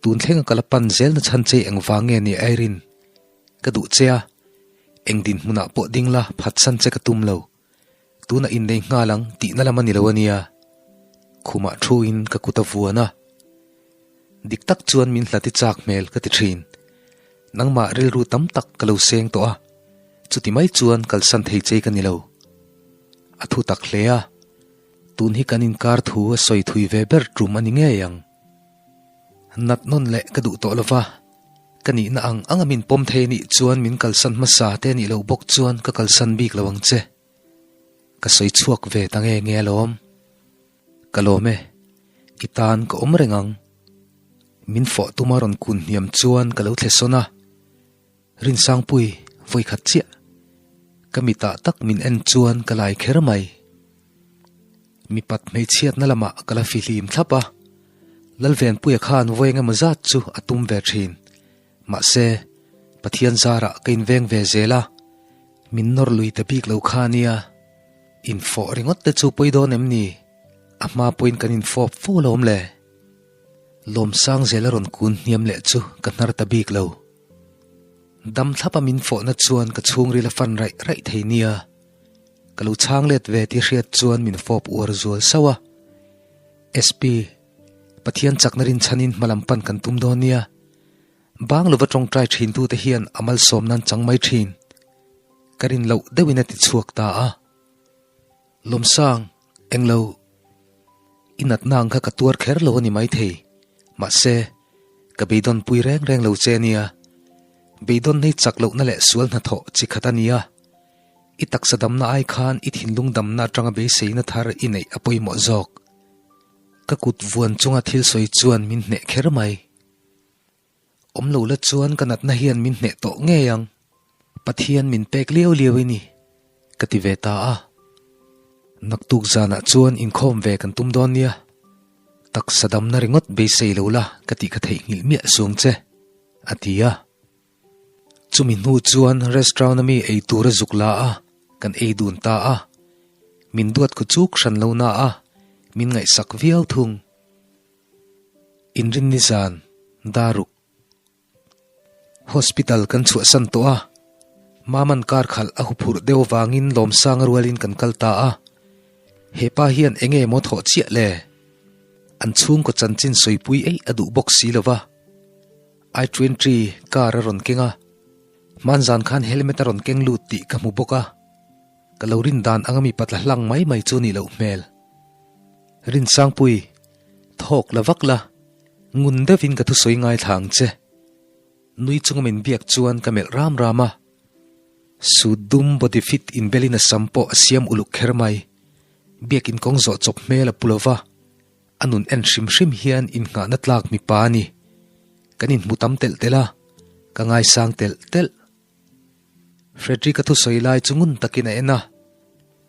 Tun thlenga ka la pan zelna chhan che engvang nge ni Irene? Ka duh che a, eng dinhmunah pawh ding la phatsan che ka tum lo. Tunah innei nghal ang tihna lam a ni lo a nia. Khumah thuin ka kut a vuan a. Dik tak chuan min hlati chak hmel ka ti thin. Nangmah rilru tam tak ka lo seng tawh a, chuti mai chuan kalsan thei che ka ni lo. A thu tak hle a, tun hi kan inkar thu a sawi thui ve ber tum a ni ngei ang. Nat nawn leh ka duh tawh lova, ka nihna ang anga min pawm thei anih chuan min kalsan hmasa te anih loh bawk chuan ka kalsan bik lo ang che. Ka sawi chhuak ve ta nge nge alawm. Ka lawm e, i tan ka awm reng ang. Min fawh tuma rawn kun hniam chuan ka lo thle sawn a, Rinsangpui vawi khat chiah. Ka mitah tak min en chuan ka lai kher mai. Mipat hmeichhiatna lamah ka la fihlim thlap a, Lalvenpuia khan vawi engemaw zat chu a tum ve thin. Mahse, Pathian zarah ka inveng ve zel a, min nawr lui ta bik lo kha a nia. Infawh ringawt te chu pawi dawn em ni? A hma pawhin kan infawp fo alawm le. Lawmsang zel a rawn kun hniam leh chu ka hnar ta bik lo. Dam thlapa min fawhna chuan ka chhungril a fan raih raih thei nia. Ka lo chhang let ve tih hriat chuan min fawp uar zual sauh a. SP, Pathian chakna rinchhanin hmalam pan kan tum dawn nia. Bang lova tawngtai thintute hian a malsawm nan chang mai thin. Ka rin loh deuhin a ti chhuak ta a. Lawmsang, englo, i natna ang kha ka tuar kher lo a ni maithei. Mahse, ka beidawn pui reng reng lo che a nia. Beidawn nei chak lohna leh sual hnathawh chi khat a nia. I taksa damna ai khan i thinlung damna atanga beiseina thar i neih a pawimawh zawk. Ka kut vuan chunga thil sawi chuan min hneh kher mai. Awm lo la chuan ka natna hian min hneh tawh ngei ang. Pathian min pek liau liau i ni, ka ti ve ta a. Naktuk zanah chuan inkhawm ve kan tum dawn nia. Taksa damna ringawt beisei lo la ka tih ka theihnghilh miah suang che, a ti a. Chumi hnu chuan restaurant a mi ei tur a zuk la a, kan ei dun ta a. Min duat khu chuk hran lo na a, min ngaihsak viau thung. Inrinni zan, Daruk. Hospital kan chhuahsan tawh a, Maman car khalh a huphurh deuh avangin Lawmsanga rualin kan kal ta a. He pa hian enge maw thawh chiah le? An chhungkaw chanchin sawipui eih a duh bawk si lo va. I-twenty car a rawn keng a, hmanzan khan helmet a rawn keng lut tih ka hmu bawk a. Ka lo rin dan anga mi patla hlang mai mai chu nih loh hmel. Rinsangpui, thawk la vak la, ngun deuhin ka thusawi ngaithla ang che. Nui chunga min biak chuan ka melh ram ram a. Suit dum body fit inbelin a sam pawh a siam uluk kher mai. Biakin kawng zawh chawp hmel a pu lo va, a nun en hrim hrim hian innghahna tlak mipa a ni. Kan inhmu tam telh telh a, ka ngaisang telh telh. Frederick-a thusawi lai chu ngun takin a en a,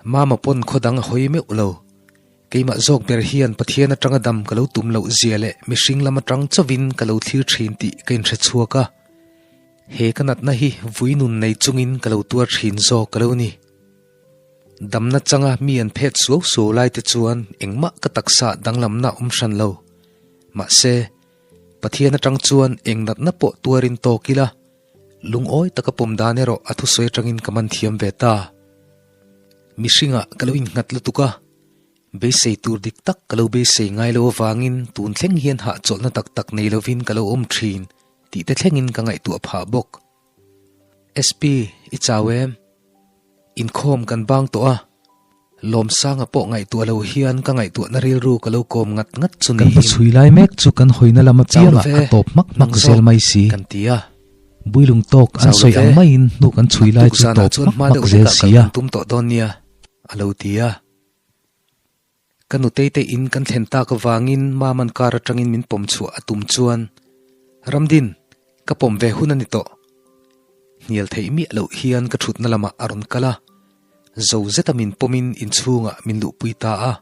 Mama pawn khaw dang a hawi meuh lo. Keimah zawk ber hian Pathian atanga dam ka lo tum loh zia leh mihring lam atang chauhin ka lo thlir thin tih ka inhre chhuak a. He ka natna hi vui nun nei chungin ka lo tuar thin zawk ka lo ni. Damna changa mi an phet suau suau lai te chuan engmah ka taksa danglamna awm hran lo. Mahse, Pathian atang chuan eng natna pawh tuarin tawk ila, Lungawi taka pawm dan erawh a thusawi atangin ka man thiam ve ta. Mihringah ka lo innghat lutuk a, beisei tur dik tak ka lo beisei ngai lo avangin tun thleng hian hahchawlhna tak tak nei lovin ka lo awm thin tih te thlengin ka ngaihtuah phah bawk. SP, i chau em? Inkhawm kan bang tawh a, Lawmsanga pawh ngaihtuah lo hian ka ngaihtuahna rilru ka lo kawm ngat ngat chu niin. Kan chhui lai mek chu kan hawina lam apiangah a tawp hmak hmak zel mai si. Kan ti a. Builung tawk an sawi ang maiin hnu kan chhui lai chu tawp hmak hmak zel si a. Tum tawh dawn nia, a lo ti a. Ka nutei te in kan thlen tak avangin Maman car atangin min pawm chhuah a tum chuan, Ramdin, ka pawm ve hun a ni tawh. Hnial theih miah loh hian ka thutna lamah a rawn kal a, zo zeta min pawmin inchhungah min luhpui ta a.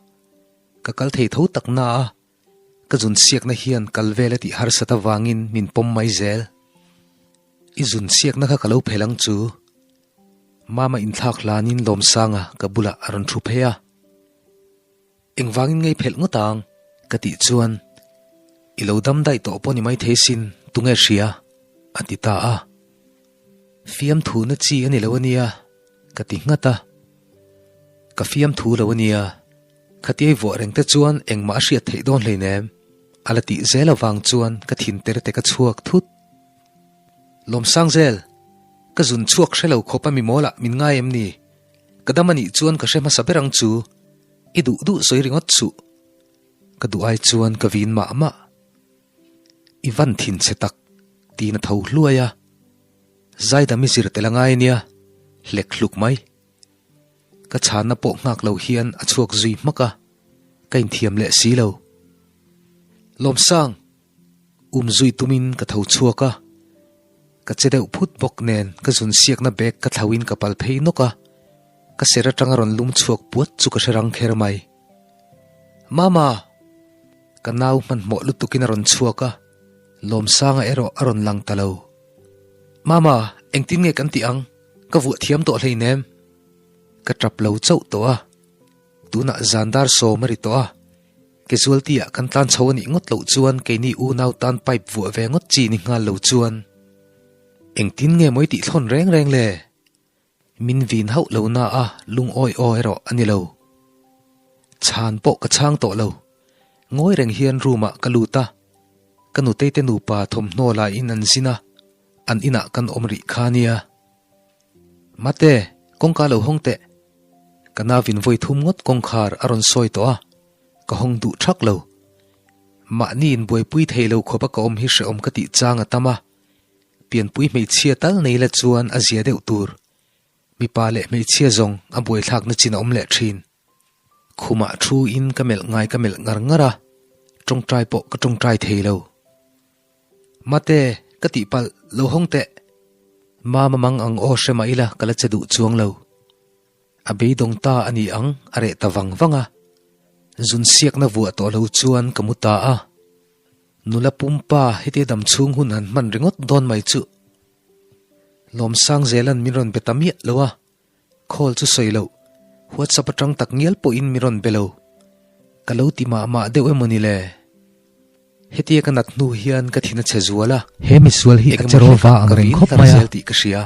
Ka kal thei tho tak na a, ka zun siakna hian kal vel a tih harsat avangin min pawm mai zel. I zun siakna kha ka lo phel ang chu. Mama inthlak hlanin Lawmsanga ka bulah a rawn thu phei a. Engvangin ngei phelh ngawt ang? Ka tih chuan, I lo dam daih tawh pawh ni maithei sin, tunge hria? a ti ta a. Fiamthu na chi a ni lo a nia, ka ti nghat a. Ka fiamthu lo a nia, khatiai vuah reng te chuan engmah a hriat theih dawn hleinem, a la tih zel avang chuan ka thin ter te ka chhuak thut. Lawmsangzel, ka zun chhuak hre lo khawp a mi mawlah min ngai em ni? Ka dam a nih chuan ka hre hmasa ber ang chu. I duh duh sawi ringawt suh. Ka duh ai chuan ka vin mah mah. I van thin che tak, tiin a tho hluai a. Zaidam i zir tel a ngai ania, hlek hluk mai. Ka chhanna pawh nghak lo hian a chhuak zui hmak a, ka inthiam leh si lo. Lawmsang! Um zui tumin ka tho chhuak a, ka che deuh phut bawk nen ka zun siakna bag ka thlauhin ka pal phei nawk a, ka ser atanga rawn lum chhuak puat chu ka hre rang kher mai. Mama! Ka nau hmanhmawh lutukin a rawn chhuak a, Lawmsanga erawh a rawn lang ta lo. Mama, engtin nge kan tih ang? Ka vuah thiam tawh hleinem. Ka tap lo chauh tawh a, tunah zan dar sawm a ri tawh a, Casualty ah kan tlan chho a nih ngawt loh chuan keini unau tan pipe vuah ve ngawt chi ni nghal lo chuan engtin nge mawi tih thlawn reng reng le? Min vin hauh lo na a lungawi aw erawh a ni lo. Chhan pawh ka chhang tawh lo. Ngawi reng hian room ah ka lut a, ka nutei te nupa thawmhnaw la in an zin a, an inah kan awm rih kha nia. Mate, kawngka lo hawng teh. Ka navin vawi thum ngawt kawngkhar a rawn sawi tawh a, ka hawng duh thak lo. Mahni in buaipui thei lo khawp a ka awm hi hrehawm ka tih chang a tam a, pianpui hmeichhia tal nei la chuan a zia deuh tur. Mipa leh hmeichhia zawng a buaithlakna chin a awm leh thin. Khumah thu in ka melh ngai ka melh ngar ngar a, tawngtai pawh ka tawngtai thei lo. Mate, ka tihpalh, lo hawng teh. Mama mang ang aw hre mah ila ka la che duh chuang lo. A beidawng ta a ni ang, a reh ta vang vang a. Zun siakna vuah tawh lo chuan ka mu ta a. Nula pumpa hetia dam chhung hun han hman ringawt dawn mai chuh. Lawmsang zelan min rawn be ta miah lo a, call chu sawi loh, WhatsApp atang tak ngial pawhin min rawn be lo. Ka lo ti mah mah deuh emaw ni le? Hetia ka nat hnu hian ka thin a chhe zual a. He misual hi a Engemaw che hlekah rawva ang ka reng vin khawp hlar mai a. zel tih ka hria.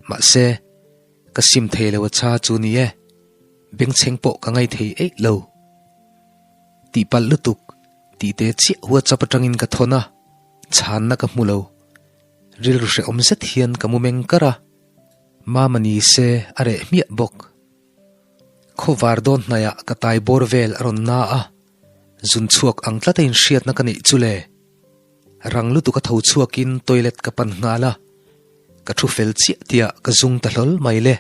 Mahse, ka sim thei lo a cha chu ni e. Bengchheng pawh ka ngai thei eih lo. Tihpalh lutuk tih te chiah WhatsApp atangin ka thawn a, chhanna ka hmu lo. Rilru hrehawm zet hian ka mu meng kar a, Mama ni se a reh hmiah bawk. Khawvar dawn hnaiah ka tai bawr vel a rawn na a, zun chhuak ang tlata inhriatna ka neih chu le. Rang lutuk a tho chhuakin toilet ka pan nghal a, ka thu fel chiah tiah ka zung ta hlawl mai le.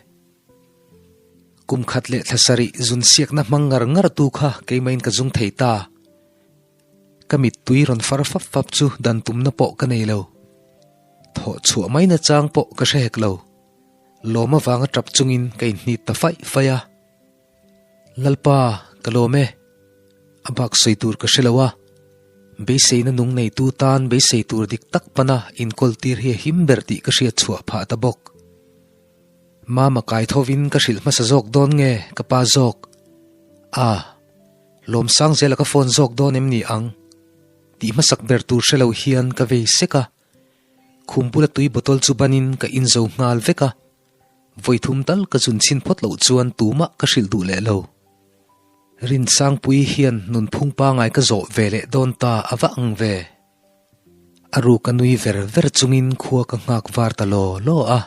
Kum khat leh thla sarih zun siakna hmang ngar ngar tu kha keimahin ka zung thei ta. Ka mittui rawn far fap fap chu dan tumna pawh ka nei lo. Thawh chhuah mai nachang pawh ka hre hek lo. Lawm avanga tap chungin ka inhnit ta faih faih a. Lalpa, ka lawm e. A bak sawi tur ka hre lo a. Beiseina nung neitu tan beisei tur dik tak pana inkawl tir hi a him ber tih ka hriat chhuah phah ta bawk. Mama kai thovin ka hrilh hmasa zawk dawn nge ka pa zawk? A, Lawmsang zela ka phone zawk dawn em ni ang? Tih hmasak ber tur hre lo hian ka vei sek a. Khum bula tui bottle chu banin ka inzo nghal vek a, vawi thum tal ka zun chhin phawt loh chuan tumah ka hrilh duh leh lo. Rinsangpuii hian nunphung pangai ka zawh ve leh dawn ta a va ang ve. A ruk a nui ver ver chungin khua ka nghak var ta law law a.